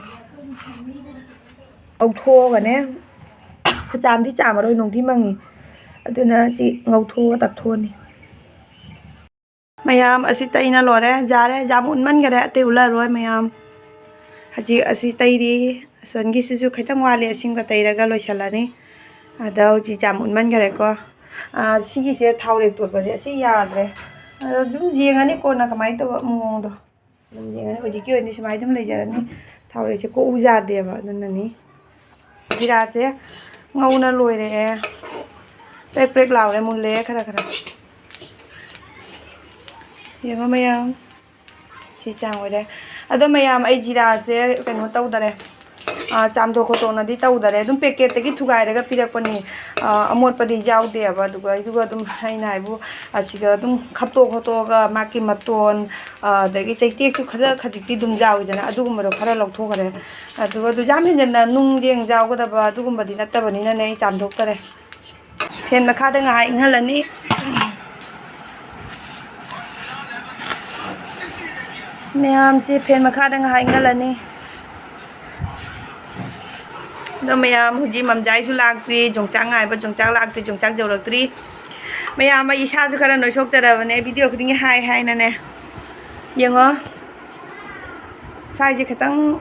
ꯂꯧꯊꯣꯛꯑꯒꯅꯦ, ꯈꯨꯆꯥꯝꯗꯤ ꯆꯥꯝꯃꯔꯣꯏ, ꯅꯨꯡꯗꯤ ꯃꯪꯉꯤ꯫ ꯑꯗꯨꯅ ꯁꯤ ꯉꯧꯊꯣꯛꯑ ꯇꯛꯊꯣꯛꯑꯅꯤ꯫ ꯃꯌꯥꯝ ꯑꯁꯤ ꯇꯩꯅ ꯂꯣꯏꯔꯦ, ꯌꯥꯔꯦ, ꯌꯥꯝ ꯎꯟꯃꯟꯈꯔꯦ, ꯑꯇꯩ ꯎꯠꯂꯔꯣꯏ ꯃꯌꯥꯝ꯫ ꯍꯧꯖꯤꯛ ꯑꯁꯤ ꯇꯩꯔꯤ, ꯑꯁꯣꯟꯒꯤꯁꯤꯁꯨ ꯈꯤꯇꯪ ꯋꯥꯠꯂꯤ, ꯑꯁꯤꯃꯒ ꯇꯩꯔꯒ ꯂꯣꯏꯁꯤꯜꯂꯅꯤ꯫ ꯑꯗ ꯍꯧꯖꯤꯛ ꯌꯥꯝ ꯎꯟꯃꯟꯈꯔꯦꯀꯣ꯫ ꯑꯥ, ꯁꯤꯒꯤꯁꯦ ꯊꯥꯎꯔꯦꯛ ꯇꯣꯠꯄꯁꯦ ꯑꯁꯤ ꯌꯥꯗ꯭ꯔꯦ꯫ ꯑꯗꯣ ꯑꯗꯨꯝ ꯌꯦꯡꯉꯅꯤ ꯀꯣꯟꯅ ꯀꯃꯥꯏꯅ ꯇꯧꯕ ꯃꯑꯣꯡꯗꯣ꯫ ꯑꯗꯨꯝ ꯌꯦꯡꯉꯅꯤ꯫ ꯍꯧꯖꯤꯛꯀꯤ ꯑꯣꯏꯅꯗꯤ ꯁꯨꯃꯥꯏꯅ ꯑꯗꯨꯝ ꯂꯩꯖꯔꯅꯤ꯫ ꯊꯥꯎꯔꯦꯛꯁꯦ ꯀꯣꯛꯎ ꯌꯥꯗꯦꯕ, ꯑꯗꯨꯅꯅꯤ꯫ ꯖꯤꯔꯥꯁꯦ ꯉꯧꯅ ꯂꯣꯏꯔꯛꯑꯦ꯫ ꯄ꯭ꯔꯦꯛ ꯄ꯭ꯔꯦꯛ ꯂꯥꯎꯔꯦ, ꯃꯨꯜꯂꯦ ꯈꯔ ꯈꯔ꯫ ꯌꯦꯡꯉꯣ ꯃꯌꯥꯝ꯫ ꯁꯤ ꯁꯤ ꯆꯥꯡ ꯑꯣꯏꯔꯦ꯫ ꯑꯗꯣ ꯃꯌꯥꯝ, ꯑꯩ ꯖꯤꯔꯥꯁꯦ ꯀꯩꯅꯣ ꯇꯧꯗꯔꯦ, ꯑꯥ, ꯆꯥꯝꯊꯣꯛ ꯈꯣꯠꯇꯣꯛꯅꯗꯤ ꯇꯧꯗꯔꯦ, ꯑꯗꯨꯝ packet ꯇꯒꯤ ꯊꯨꯒꯥꯏꯔꯒ ꯄꯤꯔꯛꯄꯅꯤ꯫ ꯑꯥ, ꯑꯃꯣꯠꯄꯗꯤ ꯌꯥꯎꯗꯦꯕ꯫ ꯑꯗꯨꯒ ꯑꯩꯗꯨꯒ ꯑꯗꯨꯝ ꯑꯩꯅ ꯍꯥꯏꯕꯨ ꯑꯁꯤꯗ ꯑꯗꯨꯝ ꯈꯞꯇꯣꯛ ꯈꯣꯠꯇꯣꯛꯑꯒ ꯃꯥꯒꯤ ꯃꯇꯣꯟ, ꯑꯥ, ꯑꯗꯒꯤ ꯆꯩꯇꯦꯛꯁꯨ ꯈꯔ ꯈꯖꯤꯛꯇꯤ ꯑꯗꯨꯝ ꯌꯥꯎꯋꯤꯗꯅ, ꯑꯗꯨꯒꯨꯝꯕꯗꯣ ꯈꯔ ꯂꯧꯊꯣꯛꯈ꯭ꯔꯦ꯫ ꯑꯗꯨꯒ ꯑꯗꯨ ꯌꯥꯝ ꯍꯦꯟꯖꯟꯅ ꯅꯨꯡ ꯌꯦꯡ ꯌꯥꯎꯒꯗꯕ ꯑꯗꯨꯒꯨꯝꯕꯗꯤ ꯅꯠꯇꯕꯅꯤꯅꯅꯦ, ꯑꯩ ꯆꯥꯝꯊꯣꯛꯇꯔꯦ꯫ Fan ꯃꯈꯥꯗ ꯉꯥꯏꯍꯥꯛ ꯏꯪꯍꯜꯂꯅꯤ꯫ ꯃꯌꯥꯝꯁꯦ fan ꯃꯈꯥꯗ ꯉꯥꯏꯍꯥꯛ ꯏꯪꯍꯜꯂꯅꯤ꯫ ꯑꯗꯣ ꯃꯌꯥꯝ, ꯍꯧꯖꯤꯛ ꯃꯝꯖꯥꯏꯁꯨ ꯂꯥꯛꯇ꯭ꯔꯤ, ꯌꯣꯡꯆꯥꯛ ꯉꯥꯏꯕ, ꯌꯣꯡꯆꯥꯛ ꯂꯥꯛꯇ꯭ꯔꯤ, ꯌꯣꯡꯆꯥꯛ ꯌꯧꯔꯛꯇ꯭ꯔꯤ꯫ ꯃꯌꯥꯝ, ꯑꯩ ꯏꯁꯥꯁꯨ ꯈꯔ ꯅꯣꯏꯊꯣꯛꯆꯔꯕꯅꯦ, video ꯈꯨꯗꯤꯡꯒꯤ ꯍꯥꯏ ꯍꯥꯏꯅꯅꯦ꯫ ꯌꯦꯡꯉꯣ, ꯁ꯭ꯋꯥꯏꯁꯦ ꯈꯤꯇꯪ,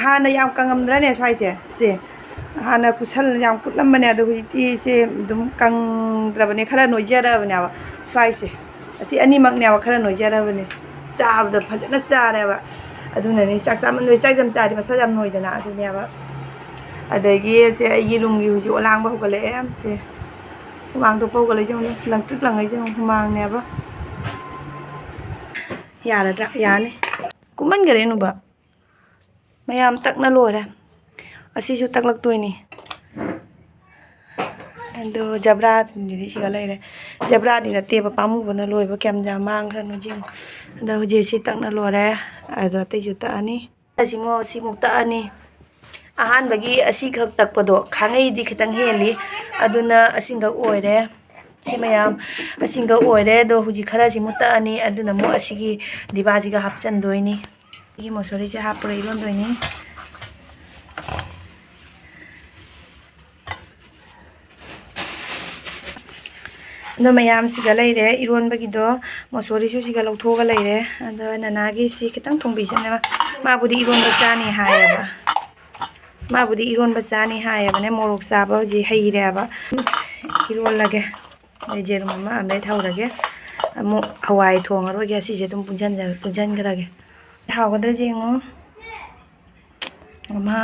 ꯍꯥꯟꯅ ꯌꯥꯝ ꯀꯪꯉꯝꯗ꯭ꯔꯅꯦ ꯁ꯭ꯋꯥꯏꯁꯦ? ꯁꯦ, ꯍꯥꯟꯅ ꯀꯨꯠꯁꯜ-, ꯌꯥꯝ ꯀꯨꯠꯂꯝꯕꯅꯦ, ꯑꯗꯣ ꯍꯧꯖꯤꯛꯇꯤ ꯁꯦ ꯑꯗꯨꯝ ꯀꯪꯗ꯭ꯔꯕꯅꯦ, ꯈꯔ ꯅꯣꯏꯖꯔꯕꯅꯦꯕ ꯁ꯭ꯋꯥꯏꯁꯦ꯫ ꯑꯁꯤ ꯑꯅꯤꯃꯛꯅꯦꯕ ꯈꯔ ꯅꯣꯏꯖꯔꯕꯅꯦ꯫ ꯆꯥꯕꯗ ꯐꯖꯅ ꯆꯥꯔꯦꯕ꯫ ꯑꯗꯨꯅꯅꯦ, ꯆꯥꯛ ꯆꯥꯃꯟꯕꯩ, ꯆꯥꯛ ꯌꯥꯝ ꯆꯥꯔꯗꯤ ꯃꯁꯥ ꯌꯥꯝ ꯅꯣꯏꯗꯅ, ꯑꯗꯨꯅꯦꯕ꯫ ꯑꯗꯒꯤ ꯁꯦ ꯑꯩꯒꯤ room ꯒꯤ ꯍꯧꯖꯤꯛ ꯑꯣꯂꯥꯡꯕ ꯍꯧꯒꯠꯂꯛꯑꯦ꯫ ꯁꯦ ꯍꯨꯃꯥꯡ ꯊꯣꯛꯄ ꯍꯧꯒꯠꯂꯛꯏꯁꯦ ꯌꯦꯡꯉꯨꯅꯦ, ꯂꯪꯇ꯭ꯔꯤꯛ ꯂꯪꯉꯛꯏꯁꯦ ꯌꯦꯡꯉꯨ, ꯍꯨꯃꯥꯡꯅꯦꯕ꯫ ꯌꯥꯔꯗ꯭ꯔꯥ? ꯌꯥꯅꯤ꯫ ꯀꯨꯝꯃꯟꯈꯔꯦ ꯅꯨꯕ꯫ ꯃꯌꯥꯝ, ꯇꯛꯅ ꯂꯣꯏꯔꯦ꯫ ꯑꯁꯤꯁꯨ ꯇꯛꯂꯛꯇꯣꯏꯅꯤ꯫ ꯑꯗꯣ ꯖꯕ꯭ꯔꯥꯗꯨꯗꯤ ꯁꯤꯒ ꯂꯩꯔꯦ꯫ ꯖꯕ꯭ꯔꯥꯗꯤ ꯅꯠꯇꯦꯕ, ꯄꯥꯝꯃꯨꯕꯅ ꯂꯣꯏꯕ, ꯀꯌꯥꯝ ꯌꯥꯝ ꯃꯥꯡꯈ꯭ꯔꯅꯣ ꯌꯦꯡꯉꯣ꯫ ꯑꯗꯣ ꯍꯧꯖꯤꯛ ꯁꯤ ꯇꯛꯅ ꯂꯣꯏꯔꯦ꯫ ꯑꯗꯣ ꯑꯇꯩꯁꯨ ꯇꯛꯑꯅꯤ꯫ ꯑꯁꯤꯃꯨꯛ, ꯁꯤꯃꯨꯛ ꯇꯛꯑꯅꯤ꯫ ꯑꯍꯥꯟꯕꯒꯤ ꯑꯁꯤꯈꯛ ꯇꯛꯄꯗꯣ ꯈꯥꯡꯉꯩꯗꯤ ꯈꯤꯇꯪ ꯍꯦꯜꯂꯤ, ꯑꯗꯨꯅ ꯑꯁꯤꯈꯛ ꯑꯣꯏꯔꯦ꯫ ꯁꯤ ꯃꯌꯥꯝ ꯑꯁꯤꯈꯛ ꯑꯣꯏꯔꯦ꯫ ꯑꯗꯣ ꯍꯧꯖꯤꯛ ꯈꯔꯁꯤꯃꯨꯛ ꯇꯛꯑꯅꯤ, ꯑꯗꯨꯅ ꯑꯃꯨꯛ ꯑꯁꯤꯒꯤ ꯗꯤꯕꯥꯁꯤꯒ ꯍꯥꯞꯆꯟꯗꯣꯏꯅꯤ꯫ ꯁꯤꯒꯤ ꯃꯣꯁꯣꯔꯤꯁꯦ ꯍꯥꯞꯄꯒ ꯏꯔꯣꯟꯗꯣꯏꯅꯤ꯫ ꯑꯗꯣ ꯃꯌꯥꯝꯁꯤꯒ ꯂꯩꯔꯦ, ꯏꯔꯣꯟꯕꯒꯤꯗꯣ ꯃꯣꯁꯣꯔꯤꯁꯨ ꯁꯤꯒ ꯂꯧꯊꯣꯛꯑꯒ ꯂꯩꯔꯦ꯫ ꯑꯗꯣ ꯅꯅꯥꯒꯤ ꯁꯤ ꯈꯤꯇꯪ ꯊꯣꯡꯕꯤꯁꯤꯅꯦꯕ, ꯃꯥꯕꯨꯗꯤ ꯏꯔꯣꯟꯕ ꯆꯥꯅꯤ ꯍꯥꯏꯌꯦꯕ꯫ ꯃꯥꯕꯨꯗꯤ ꯏꯔꯣꯟꯕ ꯆꯥꯅꯤ ꯍꯥꯏꯌꯦꯕꯅꯦ, ꯃꯣꯔꯣꯛ ꯆꯥꯕ ꯍꯧꯖꯤꯛ ꯍꯩꯔꯦꯕ꯫ ꯏꯔꯣꯜꯂꯒꯦ꯫ ꯑꯗꯩ ꯌꯦꯔꯨꯝ ꯑꯃ ꯑꯝꯂꯦꯠ ꯍꯧꯔꯒꯦ꯫ ꯑꯃꯨꯛ ꯍꯋꯥꯏ ꯊꯣꯡꯉꯔꯣꯏꯒꯦ, ꯑꯁꯤꯁꯦ ꯑꯗꯨꯝ ꯄꯨꯟꯁꯤꯟꯖ-, ꯄꯨꯟꯁꯤꯟꯈ꯭ꯔꯒꯦ꯫ ꯍꯥꯎꯒꯗ꯭ꯔꯥ ꯌꯦꯡꯉꯣ꯫ ꯃꯥ,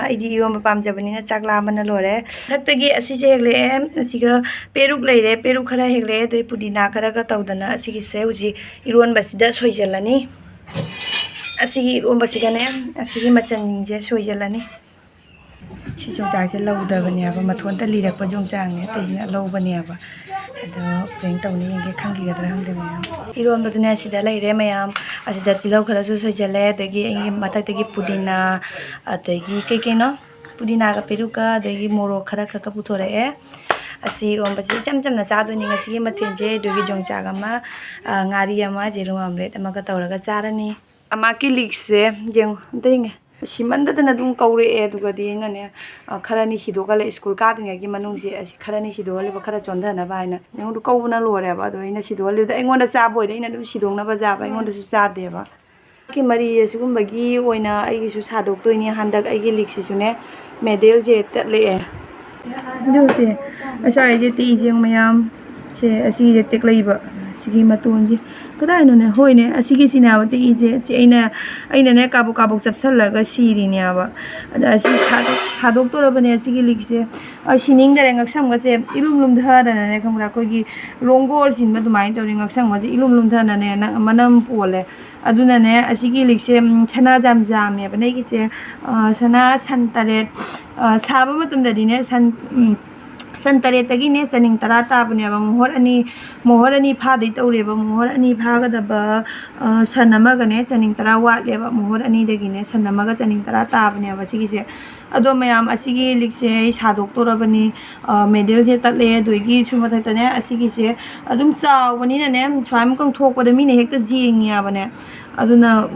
ꯑꯩꯗꯤ ꯏꯔꯣꯝꯕ ꯄꯥꯝꯖꯕꯅꯤꯅ ꯆꯥꯛ ꯂꯥꯝꯕꯅ ꯂꯣꯏꯔꯦ꯫ ꯃꯊꯛꯇꯒꯤ ꯑꯁꯤꯁꯦ ꯍꯦꯛꯂꯛꯑꯦ꯫ ꯑꯁꯤꯒ ꯄꯦꯔꯨꯛ ꯂꯩꯔꯦ, ꯄꯦꯔꯨꯛ ꯈꯔ ꯍꯦꯛꯂꯛꯑꯦ꯫ ꯑꯗꯩ ꯄꯨꯗꯤꯅꯥ ꯈꯔꯒ ꯇꯧꯗꯅ ꯑꯁꯤꯒꯤꯁꯦ ꯍꯧꯖꯤꯛ ꯏꯔꯣꯟꯕꯁꯤꯗ ꯁꯣꯏꯖꯜꯂꯅꯤ꯫ ꯑꯁꯤꯒꯤ ꯏꯔꯣꯝꯕꯁꯤꯒꯅꯦ, ꯑꯁꯤꯒꯤ ꯃꯆꯜꯁꯤꯡꯁꯦ ꯁꯣꯏꯖꯜꯂꯅꯤ꯫ ꯁꯤ ꯌꯣꯡꯆꯥꯛꯁꯦ ꯂꯧꯗꯕꯅꯦꯕ, ꯃꯊꯣꯟꯇ ꯂꯤꯔꯛꯄ ꯌꯣꯡꯆꯥꯛꯅꯦ, ꯑꯇꯩꯁꯤꯅ ꯂꯧꯕꯅꯦꯕ꯫ ꯑꯗꯣ ꯄ꯭ꯔꯦꯡ ꯇꯧꯅꯤ, ꯌꯦꯡꯒꯦ, ꯈꯪꯈꯤꯒꯗ꯭ꯔꯥ ꯈꯪꯗꯦ ꯃꯌꯥꯝ꯫ ꯏꯔꯣꯟꯕꯗꯨꯅꯦ ꯁꯤꯗ ꯂꯩꯔꯦ ꯃꯌꯥꯝ꯫ ꯑꯁꯤꯗ ꯇꯤꯜꯍꯧ ꯈꯔꯁꯨ ꯁꯣꯏꯖꯜꯂꯦ, ꯑꯗꯒꯤ ꯑꯩꯒꯤ ꯃꯊꯛꯇꯒꯤ ꯄꯨꯗꯤꯅꯥ, ꯑꯗꯒꯤ ꯀꯩ ꯀꯩꯅꯣ, ꯄꯨꯗꯤꯅꯥꯒ ꯄꯦꯔꯨꯛꯀ ꯑꯗꯒꯤ ꯃꯣꯔꯣꯛ ꯈꯔ ꯈꯔꯒ ꯄꯨꯊꯣꯔꯛꯑꯦ꯫ ꯑꯁꯤ ꯏꯔꯣꯟꯕꯁꯦ ꯏꯆꯝ ꯆꯝꯅ ꯆꯥꯗꯣꯏꯅꯤ ꯉꯁꯤꯒꯤ ꯃꯊꯦꯜꯁꯦ꯫ ꯑꯗꯨꯒꯤ ꯌꯣꯡꯆꯥꯛ ꯑꯃ, ꯑ, ꯉꯥꯔꯤ ꯑꯃ, ꯌꯦꯔꯨꯝ ꯑꯣꯝꯂꯦꯠ ꯑꯃꯒ ꯇꯧꯔꯒ ꯆꯥꯔꯅꯤ꯫ ꯑꯃꯥꯀꯤ ꯂꯤꯛꯁꯦ ꯌꯦꯡꯉꯨ, ꯑꯝꯇ ꯌꯦꯡꯒꯦ꯫ ꯁꯤꯃꯟꯗꯗꯅ ꯑꯗꯨꯝ ꯀꯧꯔꯛꯑꯦ꯫ ꯑꯗꯨꯒꯗꯤ ꯑꯩꯅꯅꯦ, ꯑ, ꯈꯔꯅꯤ ꯁꯤꯗꯣꯛꯍꯜꯂꯦ, ꯁ꯭ꯀꯨꯜ ꯀꯥꯗ꯭ꯔꯤꯉꯩꯒꯤ ꯃꯅꯨꯡꯁꯦ ꯑꯁꯤ ꯈꯔꯅꯤ ꯁꯤꯗꯣꯛꯍꯜꯂꯦꯕ, ꯈꯔ ꯆꯣꯟꯊꯅꯕ ꯍꯥꯏꯅ꯫ ꯑꯩꯉꯣꯟꯗ ꯀꯧꯕꯅ ꯂꯣꯏꯔꯦꯕ꯫ ꯑꯗꯣ ꯑꯩꯅ ꯁꯤꯗꯣꯛꯍꯜꯂꯦꯕꯗ ꯑꯩꯉꯣꯟꯗ ꯆꯥꯕ ꯑꯣꯏꯗꯤ ꯑꯩꯅ ꯑꯗꯨꯝ ꯁꯤꯗꯣꯛꯅꯕ ꯆꯥꯕ, ꯑꯩꯉꯣꯟꯗꯁꯨ ꯆꯥꯗꯦꯕ꯫ ꯃꯔꯤ ꯑꯁꯤꯒꯨꯝꯕꯒꯤ ꯑꯣꯏꯅ ꯑꯩꯒꯤꯁꯨ ꯁꯥꯗꯣꯛꯇꯣꯏꯅꯤ ꯍꯟꯗꯛ ꯑꯩꯒꯤ ꯂꯤꯛꯁꯤꯁꯨꯅꯦ꯫ ꯃꯦꯗꯦꯜꯁꯦ ꯇꯠꯂꯛꯑꯦ꯫ ꯑꯗꯨꯁꯦ ꯉꯁꯥꯏꯁꯦ ꯇꯦꯛꯏꯁꯦ ꯃꯌꯥꯝ꯫ ꯁꯦ ꯑꯁꯤꯒꯤꯁꯦ ꯇꯦꯛꯂꯛꯏꯕ꯫ ꯁꯤꯒꯤ ꯃꯇꯣꯟꯁꯦ ꯀꯗꯥꯏꯅꯣꯅꯦ? ꯍꯣꯏꯅꯦ, ꯑꯁꯤꯒꯤꯁꯤꯅꯦ ꯍꯥꯏꯕ ꯇꯦꯛꯏꯁꯦ꯫ ꯁꯤ ꯑꯩꯅ, ꯑꯩꯅꯅꯦ ꯀꯥꯕꯣꯛ ꯀꯥꯕꯣꯛ ꯆꯞꯁꯤꯜꯂꯒ ꯁꯤꯔꯤꯅꯦꯕ꯫ ꯑꯗ ꯑꯁꯤ ꯁꯥꯗꯣꯛ-, ꯁꯥꯗꯣꯛꯇꯣꯔꯕꯅꯦ ꯑꯁꯤꯒꯤ ꯂꯤꯛꯁꯦ꯫ ꯑ, ꯁꯤꯅꯤꯡꯗꯔꯦ, ꯉꯛꯁꯝꯒꯁꯦ ꯏꯂꯨꯝ ꯂꯨꯝꯊꯗꯅꯅꯦ, ꯈꯪꯕ꯭ꯔꯥ? ꯑꯩꯈꯣꯏꯒꯤ ꯔꯣꯡꯒꯣꯜ ꯆꯤꯟꯕ ꯑꯗꯨꯃꯥꯏꯅ ꯇꯧꯔꯤ꯫ ꯉꯛꯁꯝꯒꯁꯦ ꯏꯂꯨꯝ ꯂꯨꯝꯊꯅꯅꯦ ꯅ-, ꯃꯅꯝ ꯄꯣꯜꯂꯦ꯫ ꯑꯗꯨꯅꯅꯦ ꯑꯁꯤꯒꯤ ꯂꯤꯛꯁꯦ, ꯎꯝ, ꯁꯅꯥ ꯖꯥꯝ ꯖꯥꯝꯅꯦꯕ ꯅꯩꯒꯤꯁꯦ꯫ ꯑ, ꯁꯅꯥ ꯁꯟ ꯇꯔꯦꯠ, ꯑ, ꯁꯥꯕ ꯃꯇꯝꯗꯗꯤꯅꯦ ꯁꯟ, ꯎꯝ, ꯁꯟ ꯇꯔꯦꯠꯇꯒꯤꯅꯦ ꯆꯅꯤꯡ ꯇꯔꯥ ꯇꯥꯕꯅꯦꯕ꯫ ꯃꯣꯍꯣꯔ ꯑꯅꯤ, ꯃꯣꯍꯣꯔ ꯑꯅꯤ ꯐꯥꯗꯣꯏ ꯇꯧꯔꯦꯕ꯫ ꯃꯣꯍꯣꯔ ꯑꯅꯤ ꯐꯥꯒꯗꯕ, ꯑ, ꯁꯟ ꯑꯃꯒꯅꯦ ꯆꯅꯤꯡ ꯇꯔꯥ ꯋꯥꯠꯂꯦꯕ꯫ ꯃꯣꯍꯣꯔ ꯑꯅꯤꯗꯒꯤꯅꯦ ꯁꯟ ꯑꯃꯒ ꯆꯅꯤꯡ ꯇꯔꯥ ꯇꯥꯕꯅꯦꯕ ꯁꯤꯒꯤꯁꯦ꯫ ꯑꯗꯣ ꯃꯌꯥꯝ, ꯑꯁꯤꯒꯤ ꯂꯤꯛꯁꯦ ꯑꯩ ꯁꯥꯗꯣꯛꯇꯣꯔꯕꯅꯤ꯫ ꯑ, ꯃꯦꯗꯦꯜꯁꯦ ꯇꯠꯂꯦ꯫ ꯑꯗꯨꯒꯤꯁꯨ ꯃꯊꯛꯇꯅꯦ ꯑꯁꯤꯒꯤꯁꯦ ꯑꯗꯨꯝ ꯆꯥꯎꯕꯅꯤꯅꯅꯦ, ꯁꯨꯃꯥꯏꯅ ꯀꯪꯊꯣꯛꯄꯗ ꯃꯤꯅ ꯍꯦꯛꯇ ꯌꯦꯡꯉꯦꯕꯅꯦ꯫ ꯑꯗꯨꯅ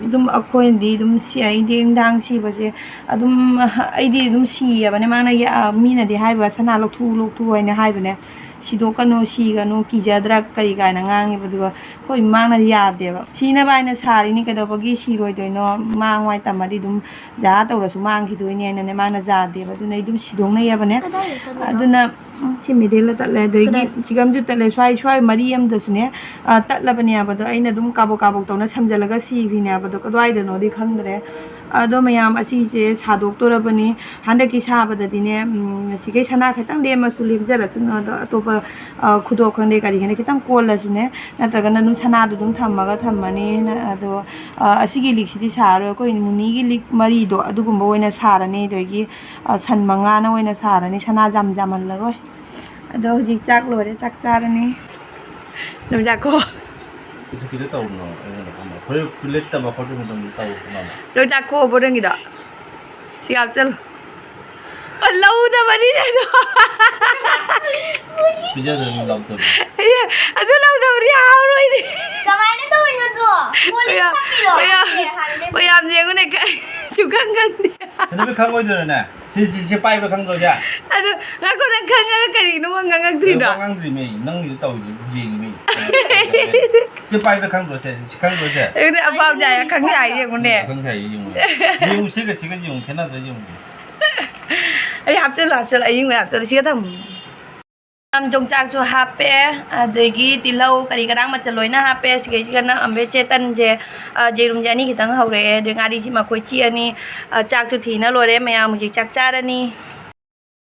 ꯑꯗꯨꯝ ꯑꯩꯈꯣꯏꯅꯗꯤ ꯑꯗꯨꯝ ꯁꯤ-, ꯑꯩꯗꯤ ꯏꯟꯗꯥꯡ ꯁꯤꯕꯁꯦ ꯑꯗꯨꯝ, ꯑꯩꯗꯤ ꯑꯗꯨꯝ ꯁꯤꯌꯦꯕꯅꯦ꯫ ꯃꯥꯅ ꯌꯥ-, ꯃꯤꯅꯗꯤ ꯍꯥꯏꯕ, "ꯁꯅꯥ ꯂꯧꯊꯣꯛꯎ, ꯂꯧꯊꯣꯛꯎ" ꯍꯥꯏꯅ ꯍꯥꯏꯕꯅꯦ꯫ "ꯁꯤꯗꯣꯛꯀꯅꯨ, ꯁꯤꯒꯅꯨ, ꯀꯤꯖꯗ꯭ꯔꯥ ꯀꯔꯤ" ꯀꯥꯏꯅ ꯉꯥꯡꯉꯦꯕ꯫ ꯑꯗꯨꯒ ꯑꯩꯈꯣꯏ ꯏꯃꯥꯅ ꯌꯥꯗꯦꯕ꯫ ꯁꯤꯅꯕ ꯍꯥꯏꯅ ꯁꯥꯔꯤꯅꯤ, ꯀꯩꯗꯧꯕꯒꯤ ꯁꯤꯔꯣꯏꯗꯣꯏꯅꯣ? ꯃꯥꯡꯉꯣ ꯍꯥꯏ ꯇꯝꯃꯗꯤ ꯑꯗꯨꯝ ꯖꯥ ꯇꯧꯔꯁꯨ ꯃꯥꯡꯈꯤꯗꯣꯏꯅꯦ ꯍꯥꯏꯅꯅꯦ ꯃꯥꯅ ꯌꯥꯗꯦꯕ꯫ ꯑꯗꯨꯅ ꯑꯩ ꯑꯗꯨꯝ ꯁꯤꯗꯣꯛꯅꯩꯌꯦꯕꯅꯦ꯫ ꯀꯗꯥꯏꯗ ꯇꯠꯂꯤꯅꯣ? ꯑꯗꯨꯅ, ꯎꯝ, ꯁꯤ ꯃꯤꯗꯜꯗ ꯇꯠꯂꯦ꯫ ꯑꯗꯒꯤ ꯀꯗꯥꯏ? ꯆꯤꯒꯝꯁꯨ ꯇꯠꯂꯦ꯫ ꯁ꯭ꯋꯥꯏ, ꯁ꯭ꯋꯥꯏ ꯃꯔꯤ ꯑꯃꯗꯁꯨꯅꯦ, ꯑ, ꯇꯠꯂꯕꯅꯦꯕ꯫ ꯑꯗꯣ ꯑꯩꯅ ꯑꯗꯨꯝ ꯀꯥꯕꯣꯛ ꯀꯥꯕꯣꯛ ꯇꯧꯅ ꯁꯝꯖꯜꯂꯒ ꯁꯤꯈ꯭ꯔꯤꯅꯦꯕ꯫ ꯑꯗꯣ ꯀꯗꯥꯏꯗꯅꯣꯗꯤ ꯈꯪꯗ꯭ꯔꯦ꯫ ꯑꯗꯣ ꯃꯌꯥꯝ, ꯑꯁꯤꯁꯦ ꯁꯥꯗꯣꯛꯇꯣꯔꯕꯅꯤ꯫ ꯍꯟꯗꯛꯀꯤ ꯁꯥꯕꯗꯗꯤꯅꯦ, ꯎꯝ, ꯁꯤꯈꯩ ꯁꯅꯥ ꯈꯤꯇꯪ ꯂꯦꯝꯃꯁꯨ ꯂꯦꯝꯖꯔꯁꯅꯨ꯫ ꯑꯗꯣ ꯑꯇꯣꯞꯄ ꯑ, ꯈꯨꯗꯣꯞ ꯈꯪꯗꯦ, ꯀꯔꯤ ꯈꯪꯗꯦ, ꯈꯤꯇꯪ ꯀꯣꯜꯂꯁꯨꯅꯦ, ꯅꯠꯇ꯭ꯔꯒꯅ ꯑꯗꯨꯝ ꯁꯅꯥꯗꯣ ꯑꯗꯨꯝ ꯊꯝꯃꯒ ꯊꯝꯃꯅꯤ꯫ ꯅ-, ꯑꯗꯣ, ꯑ, ꯑꯁꯤꯒꯤ ꯂꯤꯛꯁꯤꯗꯤ ꯁꯥꯔꯔꯣꯏ꯫ ꯑꯩꯈꯣꯏ ꯃꯨꯅꯤꯒꯤ ꯂꯤꯛ ꯃꯔꯤꯗꯣ, ꯑꯗꯨꯒꯨꯝꯕ ꯑꯣꯏꯅ ꯁꯥꯔꯅꯤ꯫ ꯑꯗꯒꯤ, ꯑ, ꯁꯟ ꯃꯉꯥꯅ ꯑꯣꯏꯅ ꯁꯥꯔꯅꯤ꯫ ꯁꯅꯥ ꯌꯥꯝ ꯌꯥꯝꯍꯜꯂꯔꯣꯏ꯫ ꯑꯗꯣ ꯍꯧꯖꯤꯛ ꯆꯥꯛ ꯂꯣꯏꯔꯦ, ꯆꯥꯛ ꯆꯥꯔꯅꯤ꯫ ꯑꯗꯨꯝ ꯆꯥꯛꯀꯣ꯫ ꯍꯧꯖꯤꯛꯀꯤꯗꯣ ꯇꯧꯔꯨꯅꯣ꯫ ꯑꯩꯅ ꯈꯪꯕ꯫ ꯍꯣꯔꯦꯟ ꯄ꯭ꯂꯦꯠ ꯇꯕ ꯈꯣꯠꯄ ꯃꯇꯝꯗ ꯇꯧ ꯃꯥꯅ꯫ ꯑꯗꯨꯝ ꯆꯥꯛꯀꯣ ꯕꯣꯔꯪꯒꯤꯗꯣ꯫ ꯁꯤ ꯍꯥꯞꯆꯜꯂꯨ꯫ ꯑ, ꯂꯧꯗꯕꯅꯤꯅꯦ ꯑꯗꯣ꯫ ꯄꯤꯖꯗꯣꯏꯅꯤ ꯂꯧꯗꯕꯅꯤ꯫ ꯑꯦ, ꯑꯗꯨ ꯂꯧꯗꯕꯗꯤ ꯍꯥꯎꯔꯣꯏꯅꯦ꯫ ꯀꯃꯥꯏꯅ ꯇꯧꯔꯤꯅꯣ ꯑꯗꯣ? ꯀꯣꯜ ꯂꯤꯛ ꯃꯌꯥꯝ, ꯁꯝꯃꯤꯔꯣ? ꯃꯌꯥꯝ, ꯍꯥꯏꯕꯅꯦ꯫ ꯃꯌꯥꯝ ꯌꯦꯡꯉꯨꯅꯦ, ꯀ-, ꯁꯨꯡꯈꯪ ꯈꯪꯗꯦ꯫ ꯀꯩꯗꯧꯕꯩ ꯈꯪꯉꯣꯏꯗꯣꯏꯅꯣꯅꯦ? ꯁꯤ, ꯁꯤ, ꯁꯤ ꯄꯥꯏꯕ ꯈꯪꯗ꯭ꯔꯣ ꯁꯦ? ꯑꯗꯨ ꯉꯥꯏꯈꯣ, ꯅꯪ ꯈꯪꯉꯒ ꯀꯔꯤꯒꯤꯅꯣ ꯋꯥ ꯉꯥꯡꯉꯛꯇ꯭ꯔꯤꯗꯣ? ꯋꯥ ꯉꯥꯡꯗ꯭ꯔꯤꯃꯤ, ꯅꯪꯒꯤꯗꯣ ꯇꯧꯔꯤꯗꯨ ꯌꯦꯡꯉꯤꯃꯤ꯫ ꯁꯤ ꯄꯥꯏꯕ ꯈꯪꯗ꯭ꯔꯣ ꯁꯦ? ꯁꯤ ꯈꯪꯗ꯭ꯔꯣ ꯁꯦ? ꯑꯗꯨꯅꯦ ꯑꯄꯥꯝ ꯖꯥꯏ, ꯑꯈꯪ ꯖꯥꯏ ꯌꯦꯡꯉꯨꯅꯦ꯫ ꯑꯈꯪ ꯖꯥꯏ ꯌꯦꯡꯉꯨꯅꯦ꯫ ꯌꯦꯡꯉꯨ, ꯁꯤꯒ ꯁꯤꯒ ꯌꯦꯡꯉꯨ, ꯈꯦꯠꯅꯗ꯭ꯔꯥ ꯌꯦꯡꯉꯨ꯫ ꯑꯩ ꯍꯥꯞꯆꯤꯜꯂꯣ, ꯍꯥꯞꯆꯤꯜꯂꯣ, ꯑꯌꯤꯡꯕ ꯍꯥꯞꯆꯤꯜꯂꯣ, ꯁꯤꯒ ꯊꯝꯃꯨ꯫ ꯌꯥꯝ ꯌꯣꯡꯆꯥꯛꯁꯨ ꯍꯥꯞꯄꯦ, ꯑꯗꯒꯤ ꯇꯤꯜꯍꯧ ꯀꯔꯤ ꯀꯔꯥꯡ ꯃꯆꯜ ꯂꯣꯏꯅ ꯍꯥꯞꯄꯦ꯫ ꯁꯤꯈꯩꯁꯤꯒ ꯅꯛꯑꯝꯕꯦ ꯆꯦꯇꯟꯁꯦ, ꯑ, ꯌꯦꯔꯨꯝꯁꯦ ꯑꯅꯤ ꯈꯤꯇꯪ ꯍꯧꯔꯛꯑꯦ, ꯑꯗꯩ ꯉꯥꯔꯤꯁꯤ ꯃꯈꯣꯏ ꯆꯤꯛꯑꯅꯤ꯫ ꯑ, ꯆꯥꯛꯁꯨ ꯊꯤꯅ ꯂꯣꯏꯔꯦ, ꯃꯌꯥꯝ ꯍꯧꯖꯤꯛ ꯆꯥꯛ ꯆꯥꯔꯅꯤ꯫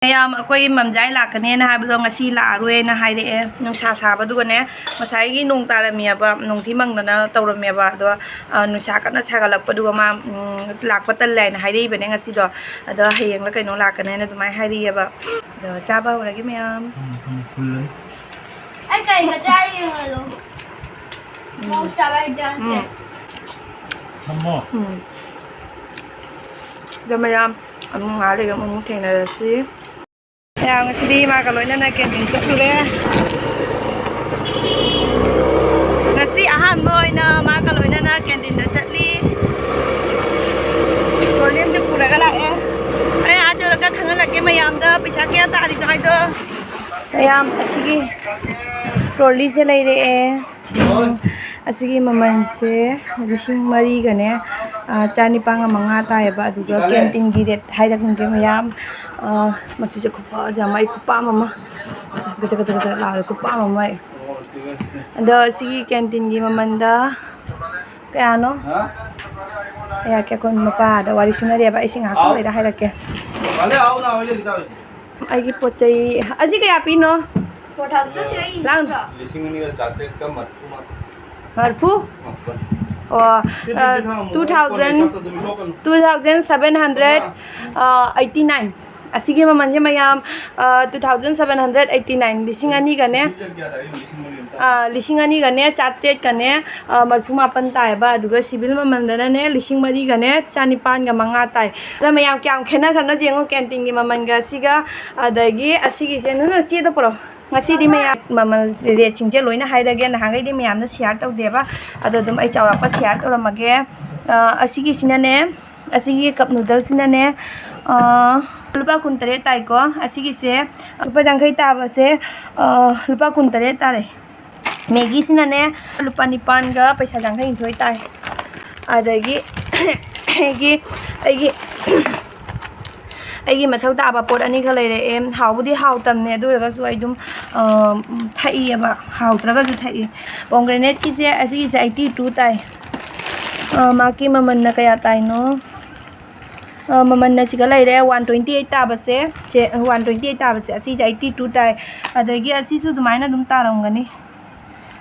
ꯃꯌꯥꯝ ꯑꯩꯈꯣꯏ ꯃꯝꯖꯥꯏ ꯂꯥꯛꯀꯅꯦꯅ ꯍꯥꯏꯕꯗꯣ ꯉꯁꯤ ꯂꯥꯛꯑꯔꯣꯏꯅ ꯍꯥꯏꯔꯛꯑꯦ, ꯅꯨꯡꯁꯥ ꯁꯥꯕꯗꯨꯒꯅꯦ꯫ ꯉꯁꯥꯏꯒꯤ ꯅꯣꯡ ꯇꯥꯔꯝꯃꯤꯑꯕ, ꯅꯣꯡꯊꯤ ꯃꯪꯗꯅ ꯇꯧꯔꯝꯃꯦꯕ, ꯑꯗꯣ, ꯑ, ꯅꯨꯡꯁꯥ ꯀꯟꯅ ꯁꯥꯒꯠꯂꯛꯄꯗꯨꯒ ꯃꯥ, ꯎꯝ, ꯂꯥꯛꯄ ꯇꯜꯂꯦ ꯍꯥꯏꯅ ꯍꯥꯏꯔꯛꯏꯕꯅꯦ ꯉꯁꯤꯗꯣ꯫ ꯑꯗꯣ ꯍꯌꯦꯡꯂ ꯀꯩꯅꯣ ꯂꯥꯛꯀꯅꯦꯅ ꯑꯗꯨꯃꯥꯏꯅ ꯍꯥꯏꯔꯛꯑꯦꯕ꯫ ꯑꯗꯣ ꯆꯥꯕ ꯍꯧꯔꯒꯦ ꯃꯌꯥꯝ꯫ ꯎꯝ, ꯎꯝ, ꯐꯨꯜꯂꯅꯤ꯫ ꯑꯩ ꯀꯩꯒ ꯆꯥꯔꯤ ꯌꯦꯡꯍꯜꯂꯣ꯫ ꯎꯝ꯫ ꯃꯣꯔꯣꯛ ꯁꯥꯕ ꯍꯩꯖꯥꯟꯁꯦ꯫ ꯎꯝ꯫ ꯊꯝꯃꯣ꯫ ꯎꯝ꯫ ꯑꯗꯣ ꯃꯌꯥꯝ ꯑꯃꯨꯛ ꯉꯥꯏꯍꯥꯛ ꯂꯩꯔꯒ ꯑꯃꯨꯛ ꯊꯦꯡꯅꯔꯁꯤ꯫ ꯃꯌꯥꯝ ꯉꯁꯤꯗꯤ ꯃꯥꯒ ꯂꯣꯏꯅꯅ ꯀꯦꯟꯇꯤꯟ ꯆꯠꯂꯨꯔꯦ꯫ ꯉꯁꯤ ꯑꯍꯥꯟꯕ ꯑꯣꯏꯅ ꯃꯥꯒ ꯂꯣꯏꯅꯅ ꯀꯦꯟꯇꯤꯟꯗ ꯆꯠꯂꯤ꯫ ꯇ꯭ꯔꯣꯂꯤ ꯑꯃꯁꯨ ꯄꯨꯔꯒ ꯂꯥꯛꯑꯦ꯫ ꯑꯩ ꯑꯥ ꯌꯧꯔꯒ ꯈꯪꯍꯜꯂꯛꯀꯦ ꯃꯌꯥꯝꯗ ꯄꯩꯁꯥ ꯀꯌꯥ ꯇꯥꯔꯤꯅꯣ ꯍꯥꯏꯗꯣ꯫ ꯃꯌꯥꯝ ꯑꯁꯤꯒꯤ ꯇ꯭ꯔꯣꯂꯤꯁꯦ ꯂꯩꯔꯛꯑꯦ꯫ ꯑꯁꯤꯒꯤ ꯃꯃꯜꯁꯦ ꯂꯤꯁꯤꯡ ꯃꯔꯤꯒꯅꯦ, ꯑ, ꯆꯥꯅꯤꯄꯥꯟꯒ ꯃꯉꯥ ꯇꯥꯏꯌꯦꯕ꯫ ꯑꯗꯨꯒ ꯀꯦꯟꯇꯤꯟꯒꯤ ꯔꯦꯠ ꯍꯥꯏꯔꯛꯀꯦ ꯃꯌꯥꯝ꯫ ꯑ, ꯃꯆꯨꯁꯦ ꯈꯨꯐꯖ ꯑꯃ, ꯑꯩ ꯈꯨꯄꯥꯝ ꯑꯃ꯫ ꯒꯖ ꯒꯖ ꯒꯖ ꯂꯥꯎꯔꯦ, ꯈꯨꯄꯥꯝ ꯑꯃ ꯑꯩ꯫ ꯑꯗꯣ ꯁꯤꯒꯤ ꯀꯦꯟꯇꯤꯟꯒꯤ ꯃꯃꯜꯗ ꯀꯌꯥꯅꯣ? ꯀꯌꯥ, ꯀꯌꯥ, ꯀꯣꯟ ꯃꯄꯥꯗ ꯋꯥꯔꯤ ꯁꯨꯅꯔꯤꯑꯕ꯫ ꯑꯩꯁꯦ ꯉꯥꯏꯍꯥꯛꯇꯪ ꯂꯩꯔ ꯍꯥꯏꯔꯛꯀꯦ꯫ ꯑꯩꯒꯤ ꯄꯣꯠ ꯆꯩ ꯑꯁꯤ ꯀꯌꯥ ꯄꯤꯅꯣ? ꯂꯥꯎꯅ꯫ ꯂꯤꯁꯤꯡ ꯑꯅꯤꯒ ꯆꯥꯇ꯭ꯔꯦꯠꯀ ꯃꯔꯐꯨ ꯃꯥꯄꯟ꯫ ꯃꯔꯐꯨ? ꯃꯥꯄꯟ꯫ ꯑꯣ, ꯁꯤ ꯑ, ꯗꯤꯖꯤꯠ ꯊꯥꯡꯃꯨ꯫ Two thousand, ꯐꯣꯟ ꯂꯩ, ꯆꯥꯛꯇ ꯑꯗꯨꯝ ꯂꯣꯛꯀꯅꯨ꯫ Two thousand seven hundred, ꯑ, eighty nine꯫ ꯑꯁꯤꯒꯤ ꯃꯃꯜꯁꯦ ꯃꯌꯥꯝ, ꯑ, two thousand seven hundred eighty nine, ꯂꯤꯁꯤꯡ ꯑꯅꯤꯒꯅꯦ, ꯗꯤꯖꯤꯠ ꯀꯌꯥ ꯇꯥꯔꯦ? ꯂꯤꯁꯤꯡ ꯃꯔꯤ ꯑꯃ ꯇꯥꯔꯦ꯫ ꯑ, ꯂꯤꯁꯤꯡ ꯑꯅꯤꯒꯅꯦ ꯆꯥꯇ꯭ꯔꯦꯠꯀꯅꯦ, ꯑ, ꯃꯔꯐꯨ ꯃꯥꯄꯟ ꯇꯥꯏꯌꯦꯕ꯫ ꯑꯗꯨꯒ ꯁꯤꯚꯤꯜ ꯃꯃꯜꯗꯅꯅꯦ ꯂꯤꯁꯤꯡ ꯃꯔꯤꯒꯅꯦ ꯆꯥꯅꯤꯄꯥꯟꯒ ꯃꯉꯥ ꯇꯥꯏ꯫ ꯑꯗ ꯃꯌꯥꯝ ꯀꯌꯥꯝ ꯈꯦꯠꯅꯈ꯭ꯔꯅꯣ ꯌꯦꯡꯉꯣ, ꯀꯦꯟꯇꯤꯟꯒꯤ ꯃꯃꯜꯒ ꯑꯁꯤꯒ꯫ ꯑꯗꯒꯤ ꯑꯁꯤꯒꯤꯁꯦ, ꯅꯪ ꯆꯦꯗꯣ ꯄꯨꯔꯛꯑꯣ꯫ ꯉꯁꯤꯗꯤ ꯃꯌꯥꯝ ꯃꯃꯜ ꯔꯦꯠꯁꯤꯡꯁꯦ ꯂꯣꯏꯅ ꯍꯥꯏꯔꯒꯦ꯫ ꯅꯍꯥꯟꯈꯩꯗꯤ ꯃꯌꯥꯝꯗ ꯁꯤꯌꯥꯔ ꯇꯧꯗꯦꯕ, ꯑꯗꯣ ꯑꯗꯨꯝ ꯑꯩ ꯆꯥꯎꯔꯥꯛꯄ ꯁꯤꯌꯥꯔ ꯇꯧꯔꯝꯃꯒꯦ꯫ ꯑ, ꯑꯁꯤꯒꯤꯁꯤꯅꯅꯦ, ꯑꯁꯤꯒꯤ ꯀꯞ ꯅꯨꯗꯜꯁꯤꯅꯅꯦ, ꯑ, ꯂꯨꯄꯥ ꯀꯨꯟꯇꯔꯦꯠ ꯇꯥꯏꯀꯣ꯫ ꯑꯁꯤꯒꯤꯁꯦ ꯂꯨꯄꯥ ꯌꯥꯡꯈꯩ ꯇꯥꯕꯁꯦ, ꯑ, ꯂꯨꯄꯥ ꯀꯨꯟꯇꯔꯦꯠ ꯇꯥꯔꯦ꯫ ꯃꯦꯒꯤꯁꯤꯅꯅꯦ ꯂꯨꯄꯥ ꯅꯤꯄꯥꯟꯒ ꯄꯩꯁꯥ ꯌꯥꯡꯈꯩ ꯍꯨꯝꯗꯣꯏ ꯇꯥꯏ꯫ ꯑꯗꯒꯤ ꯑꯩꯒꯤ, ꯑꯩꯒꯤ, ꯑꯩꯒꯤ ꯃꯊꯧ ꯇꯥꯕ ꯄꯣꯠ ꯑꯅꯤꯈꯛ ꯂꯩꯔꯛꯑꯦ꯫ ꯍꯥꯎꯕꯨꯗꯤ ꯍꯥꯎꯇꯕꯅꯦ, ꯑꯗꯨ ꯑꯣꯏꯔꯒꯁꯨ ꯑꯩ ꯑꯗꯨꯝ, ꯑ, ꯊꯛꯏꯑꯕ, ꯍꯥꯎꯇ꯭ꯔꯒꯁꯨ ꯊꯛꯏ꯫ ꯄꯣꯝꯒ꯭ꯔꯦꯅꯦꯠꯀꯤꯁꯦ, ꯑꯁꯤꯒꯤꯁꯦ eighty two ꯇꯥꯏ꯫ ꯑ, ꯃꯥꯒꯤ ꯃꯃꯜꯅ ꯀꯌꯥ ꯇꯥꯏꯅꯣ? ꯑ, ꯃꯃꯜꯅ ꯁꯤꯒ ꯂꯩꯔꯦ, one twenty eight ꯇꯥꯕꯁꯦ, ꯁꯦ, one twenty eight ꯇꯥꯕꯁꯦ, ꯑꯁꯤꯁꯦ eighty two ꯇꯥꯏ꯫ ꯑꯗꯒꯤ ꯑꯁꯤꯁꯨ ꯑꯗꯨꯃꯥꯏꯅ ꯑꯗꯨꯝ ꯇꯥꯔꯝꯒꯅꯤ꯫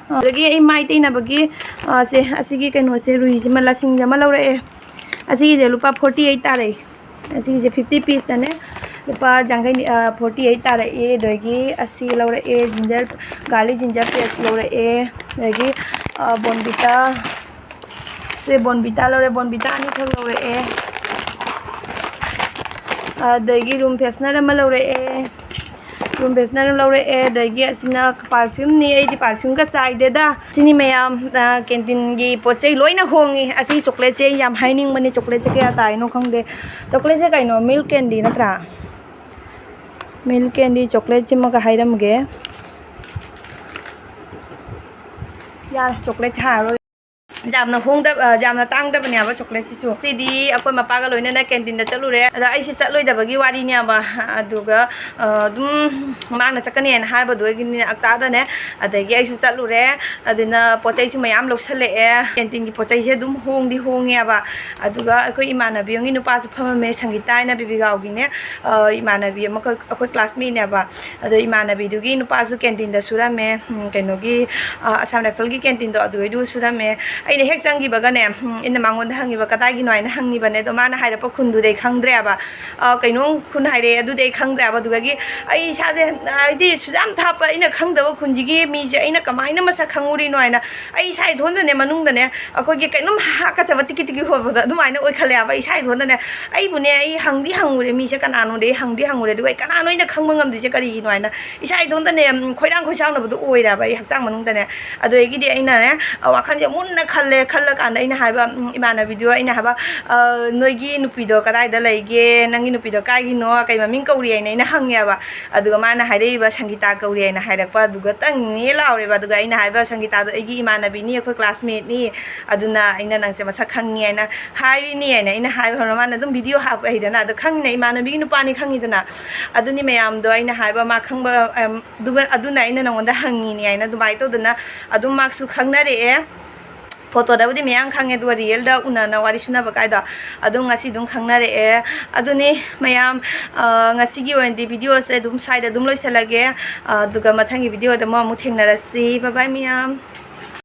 ꯑ, ꯑꯗꯒꯤ ꯑꯩ ꯃꯥꯏ ꯇꯩꯅꯕꯒꯤ, ꯑ, ꯁꯦ, ꯑꯁꯤꯒꯤ ꯀꯩꯅꯣꯁꯦ, ꯔꯨꯏꯁꯤꯃ, ꯂꯁꯤꯡꯁꯦ ꯑꯃ ꯂꯧꯔꯛꯑꯦ꯫ ꯑꯁꯤꯒꯤꯁꯦ ꯂꯨꯄꯥ forty eight ꯇꯥꯔꯛꯑꯦ꯫ ꯑꯁꯤꯒꯤꯁꯦ fifty pieceꯇꯅꯦ ꯂꯨꯄꯥ ꯌꯥꯡꯈꯩ, ꯑ, forty eight ꯇꯥꯔꯛꯑꯦ꯫ ꯑꯗꯒꯤ ꯑꯁꯤ ꯂꯧꯔꯛꯑꯦ, ginger, garlic ginger paste ꯂꯧꯔꯛꯑꯦ꯫ ꯑꯗꯒꯤ, ꯑ, Bournvita, ꯁꯦ Bournvita ꯂꯧꯔꯦ, Bournvita ꯑꯅꯤꯈꯛ ꯂꯧꯔꯛꯑꯦ꯫ ꯑꯗꯒꯤ room freshener ꯑꯃ ꯂꯧꯔꯛꯑꯦ, room freshener ꯑꯃ ꯂꯧꯔꯛꯑꯦ꯫ ꯑꯗꯒꯤ ꯑꯁꯤꯅ perfumeꯅꯤ, ꯑꯩꯗꯤ perfumeꯒ ꯆꯥꯏꯗꯦꯗ꯫ ꯁꯤꯅꯤ ꯃꯌꯥꯝ, ꯑ, ꯀꯦꯟꯇꯤꯟꯒꯤ ꯄꯣꯠ ꯆꯩ ꯂꯣꯏꯅ ꯍꯣꯡꯉꯤ꯫ ꯑꯁꯤ chocolateꯁꯦ ꯑꯩ ꯌꯥꯝ ꯍꯥꯏꯅꯤꯡꯕꯅꯤ, chocolateꯁꯦ ꯀꯌꯥ ꯇꯥꯏꯅꯣ ꯈꯪꯗꯦ꯫ Chocolateꯁꯦ ꯀꯩꯅꯣ, milk candy ꯅꯠꯇ꯭ꯔꯥ? Milk candy chocolateꯁꯤꯃꯒ ꯍꯥꯏꯔꯝꯒꯦ꯫ ꯌꯥꯔꯦ, chocolateꯁꯦ ꯍꯥꯏꯔꯔꯣꯏ꯫ ꯌꯥꯝꯅ ꯍꯣꯡꯗꯕ, ꯑ, ꯌꯥꯝꯅ ꯇꯥꯡꯗꯕꯅꯦꯕ ꯆꯣꯀ꯭ꯂꯦꯠꯁꯤꯁꯨ꯫ ꯁꯤꯗꯤ ꯑꯩꯈꯣꯏ ꯃꯄꯥꯒ ꯂꯣꯏꯅꯅ ꯀꯦꯟꯇꯤꯟꯗ ꯆꯠꯂꯨꯔꯦ꯫ ꯑꯗ ꯑꯩꯁꯤ ꯆꯠꯂꯣꯏꯗꯕꯒꯤ ꯋꯥꯔꯤꯅꯦꯕ꯫ ꯑꯗꯨꯒ, ꯑ, ꯑꯗꯨꯝ ꯃꯥꯅ ꯆꯠꯀꯅꯤꯅ ꯍꯥꯏꯕꯗꯨꯒꯤꯅꯦ ꯑꯛꯇꯥꯗꯅꯦ꯫ ꯑꯗꯒꯤ ꯑꯩꯁꯨ ꯆꯠꯂꯨꯔꯦ꯫ ꯑꯗꯨꯅ ꯄꯣꯠ ꯆꯩꯁꯨ ꯃꯌꯥꯝ ꯂꯧꯁꯜꯂꯛꯑꯦ꯫ ꯀꯦꯟꯇꯤꯟꯒꯤ ꯄꯣꯠ ꯆꯩꯁꯦ ꯑꯗꯨꯝ ꯍꯣꯡꯗꯤ ꯍꯣꯡꯉꯦꯕ꯫ ꯑꯗꯨꯒ ꯑꯩꯈꯣꯏ ꯏꯃꯥꯟꯅꯕꯤ ꯑꯃꯒꯤ ꯅꯨꯄꯥꯁꯨ ꯐꯝꯃꯝꯃꯦ, ꯁꯪꯒꯤꯇꯥ ꯍꯥꯏꯅ ꯕꯤꯕꯤꯒꯥꯎꯒꯤꯅꯦ꯫ ꯑ, ꯏꯃꯥꯟꯅꯕꯤ ꯑꯃꯈꯛ ꯑꯩꯈꯣꯏ ꯀ꯭ꯂꯥꯁꯃꯦꯠꯅꯦꯕ꯫ ꯑꯗꯣ ꯏꯃꯥꯟꯅꯕꯤꯗꯨꯒꯤ ꯅꯨꯄꯥꯁꯨ ꯀꯦꯟꯇꯤꯟꯗ ꯁꯨꯔꯝꯃꯦ꯫ ꯎꯝ, ꯀꯩꯅꯣꯒꯤ, ꯑ, ꯑꯁꯥꯝ ꯔꯥꯏꯐꯜꯒꯤ ꯀꯦꯟꯇꯤꯟꯗꯣ ꯑꯗꯨꯒꯤꯗꯨ ꯁꯨꯔꯝꯃꯦ꯫ ꯑꯩꯅ ꯍꯦꯛ ꯆꯪꯈꯤꯕꯒꯅꯦ, ꯎꯝ, ꯑꯩꯅ ꯃꯉꯣꯟꯗ ꯍꯪꯉꯤꯕ, "ꯀꯗꯥꯏꯒꯤꯅꯣ?" ꯍꯥꯏꯅ ꯍꯪꯉꯤꯕꯅꯦ꯫ ꯑꯗꯣ ꯃꯥꯅ ꯍꯥꯏꯔꯛꯄ ꯈꯨꯟꯗꯨꯗꯤ ꯑꯩ ꯈꯪꯗ꯭ꯔꯦꯕ꯫ ꯑ, ꯀꯩꯅꯣꯝ ꯈꯨꯟ ꯍꯥꯏꯔꯛꯑꯦ, ꯑꯗꯨꯗꯤ ꯑꯩ ꯈꯪꯗ꯭ꯔꯦꯕ꯫ ꯑꯗꯨꯗꯒꯤ ꯑꯩ ꯏꯁꯥꯁꯦ, ꯍꯥꯏꯗꯤ, ꯁꯨꯖꯥꯝ ꯊꯥꯞꯄ ꯑꯩꯅ ꯈꯪꯗꯕ ꯈꯨꯟꯁꯤꯒꯤ ꯃꯤꯁꯦ ꯑꯩꯅ ꯀꯃꯥꯏꯅ ꯃꯁꯛ ꯈꯪꯉꯨꯔꯤꯅꯣ ꯍꯥꯏꯅ ꯑꯩ ꯏꯁꯥ ꯏꯊꯣꯟꯗꯅꯦ ꯃꯅꯨꯡꯗꯅꯦ ꯑꯩꯈꯣꯏꯒꯤ ꯀꯩꯅꯣꯝ ꯍꯥꯀꯠꯆꯕ ꯇꯤꯀꯤ ꯇꯤꯀꯤ ꯍꯣꯟꯕꯗꯣ ꯑꯗꯨꯃꯥꯏꯅ ꯑꯣꯏꯈꯠꯂꯛꯑꯦꯕ ꯏꯁꯥ ꯏꯊꯣꯟꯗꯅꯦ꯫ ꯑꯩꯕꯨꯅꯦ, ꯑꯩ ꯍꯪꯗꯤ ꯍꯪꯉꯨꯔꯦ, ꯃꯤꯁꯦ ꯀꯅꯥꯅꯣꯗꯤ ꯑꯩ ꯍꯪꯗꯤ ꯍꯪꯉꯨꯔꯦ, ꯑꯗꯨꯒ ꯑꯩ ꯀꯅꯥꯅꯣ ꯑꯩꯅ ꯈꯪꯕ ꯉꯝꯗ꯭ꯔꯤꯁꯦ ꯀꯔꯤꯒꯤꯅꯣ ꯍꯥꯏꯅ ꯏꯁꯥ ꯏꯊꯣꯟꯇꯅꯦ, ꯎꯝ, ꯈꯣꯏꯔꯥꯡ ꯈꯣꯏꯁꯥꯎꯅꯕꯗꯣ ꯑꯣꯏꯔꯦꯕ ꯑꯩ ꯍꯛꯆꯥꯡ ꯃꯅꯨꯡꯗꯅꯦ꯫ ꯑꯗꯨꯗꯒꯤꯗꯤ ꯑꯩꯅꯅꯦ, ꯑ, ꯋꯥꯈꯜꯁꯦ ꯃꯨꯟꯅ ꯈꯜꯂꯦ꯫ ꯈꯜꯂꯀꯥꯟꯗ ꯑꯩꯅ ꯍꯥꯏꯕ, ꯎꯝ, ꯏꯃꯥꯟꯅꯕꯤꯗꯣ, ꯑꯩꯅ ꯍꯥꯏꯕ, "ꯑ, ꯅꯣꯏꯒꯤ ꯅꯨꯄꯤꯗꯣ ꯀꯗꯥꯏꯗ ꯂꯩꯒꯦ? ꯅꯪꯒꯤ ꯅꯨꯄꯤꯗꯣ ꯀꯥꯏꯒꯤꯅꯣ? ꯀꯩ ꯃꯃꯤꯡ ꯀꯧꯔꯤ?" ꯍꯥꯏꯅ ꯑꯩꯅ ꯍꯪꯉꯦꯕ꯫ ꯑꯗꯨꯒ ꯃꯥꯅ ꯍꯥꯏꯔꯛꯏꯕ, "ꯁꯪꯒꯤꯇꯥ ꯀꯧꯔꯤ" ꯍꯥꯏꯅ ꯍꯥꯏꯔꯛꯄ꯫ ꯑꯗꯨꯒ ꯇꯪꯅꯦ ꯂꯥꯎꯔꯦꯕ꯫ ꯑꯗꯨꯒ ꯑꯩꯅ ꯍꯥꯏꯕ, "ꯁꯪꯒꯤꯇꯥꯗꯣ ꯑꯩꯒꯤ ꯏꯃꯥꯟꯅꯕꯤꯅꯤ, ꯑꯩꯈꯣꯏ ꯀ꯭ꯂꯥꯁꯃꯦꯠꯅꯤ, ꯑꯗꯨꯅ ꯑꯩꯅ ꯅꯪꯁꯦ ꯃꯁꯛ ꯈꯪꯉꯤ" ꯍꯥꯏꯅ ꯍꯥꯏꯔꯤꯅꯤ ꯍꯥꯏꯅ ꯑꯩꯅ ꯍꯥꯏꯕ ꯍꯧꯔ, ꯃꯥꯅ ꯑꯗꯨꯝ ꯚꯤꯗꯤꯑꯣ ꯍꯥꯞꯄ ꯍꯩꯗꯅ, ꯑꯗꯣ ꯈꯪꯉꯤꯅ, ꯏꯃꯥꯟꯅꯕꯤꯒꯤ ꯅꯨꯄꯥꯅꯤ ꯈꯪꯉꯤꯗꯅ꯫ ꯑꯗꯨꯅꯤ ꯃꯌꯥꯝꯗꯣ ꯑꯩꯅ ꯍꯥꯏꯕ, ꯃꯥ ꯈꯪꯕ, ꯑꯝ, ꯑꯗꯨꯒ, ꯑꯗꯨꯅ ꯑꯩꯅ ꯅꯉꯣꯟꯗ ꯍꯪꯉꯤꯅꯤ ꯍꯥꯏꯅ ꯑꯗꯨꯃꯥꯏꯅ ꯇꯧꯗꯅ ꯑꯗꯨꯝ ꯃꯥꯁꯨ ꯈꯪꯅꯔꯛꯑꯦ꯫ ꯐꯣꯇꯣꯗꯕꯨꯗꯤ ꯃꯌꯥꯝ ꯈꯪꯉꯦ, ꯑꯗꯨꯒ ꯔꯤꯌꯦꯜꯗ ꯎꯅꯅ ꯋꯥꯔꯤ ꯁꯨꯅꯕ ꯀꯥꯏꯗꯣ ꯑꯗꯨꯝ ꯉꯁꯤ ꯑꯗꯨꯝ ꯈꯪꯅꯔꯛꯑꯦ꯫ ꯑꯗꯨꯅꯤ ꯃꯌꯥꯝ, ꯑ, ꯉꯁꯤꯒꯤ ꯑꯣꯏꯅꯗꯤ ꯚꯤꯗꯤꯑꯣꯁꯦ ꯑꯗꯨꯝ ꯁ꯭ꯋꯥꯏꯗ ꯑꯗꯨꯝ ꯂꯣꯏꯁꯤꯜꯂꯒꯦ꯫ ꯑ, ꯑꯗꯨꯒ ꯃꯊꯪꯒꯤ ꯚꯤꯗꯤꯑꯣꯗ ꯑꯃꯨꯛ, ꯑꯃꯨꯛ ꯊꯦꯡꯅꯔꯁꯤ꯫ ꯕꯥꯏ ꯕꯥꯏ ꯃꯌꯥꯝ꯫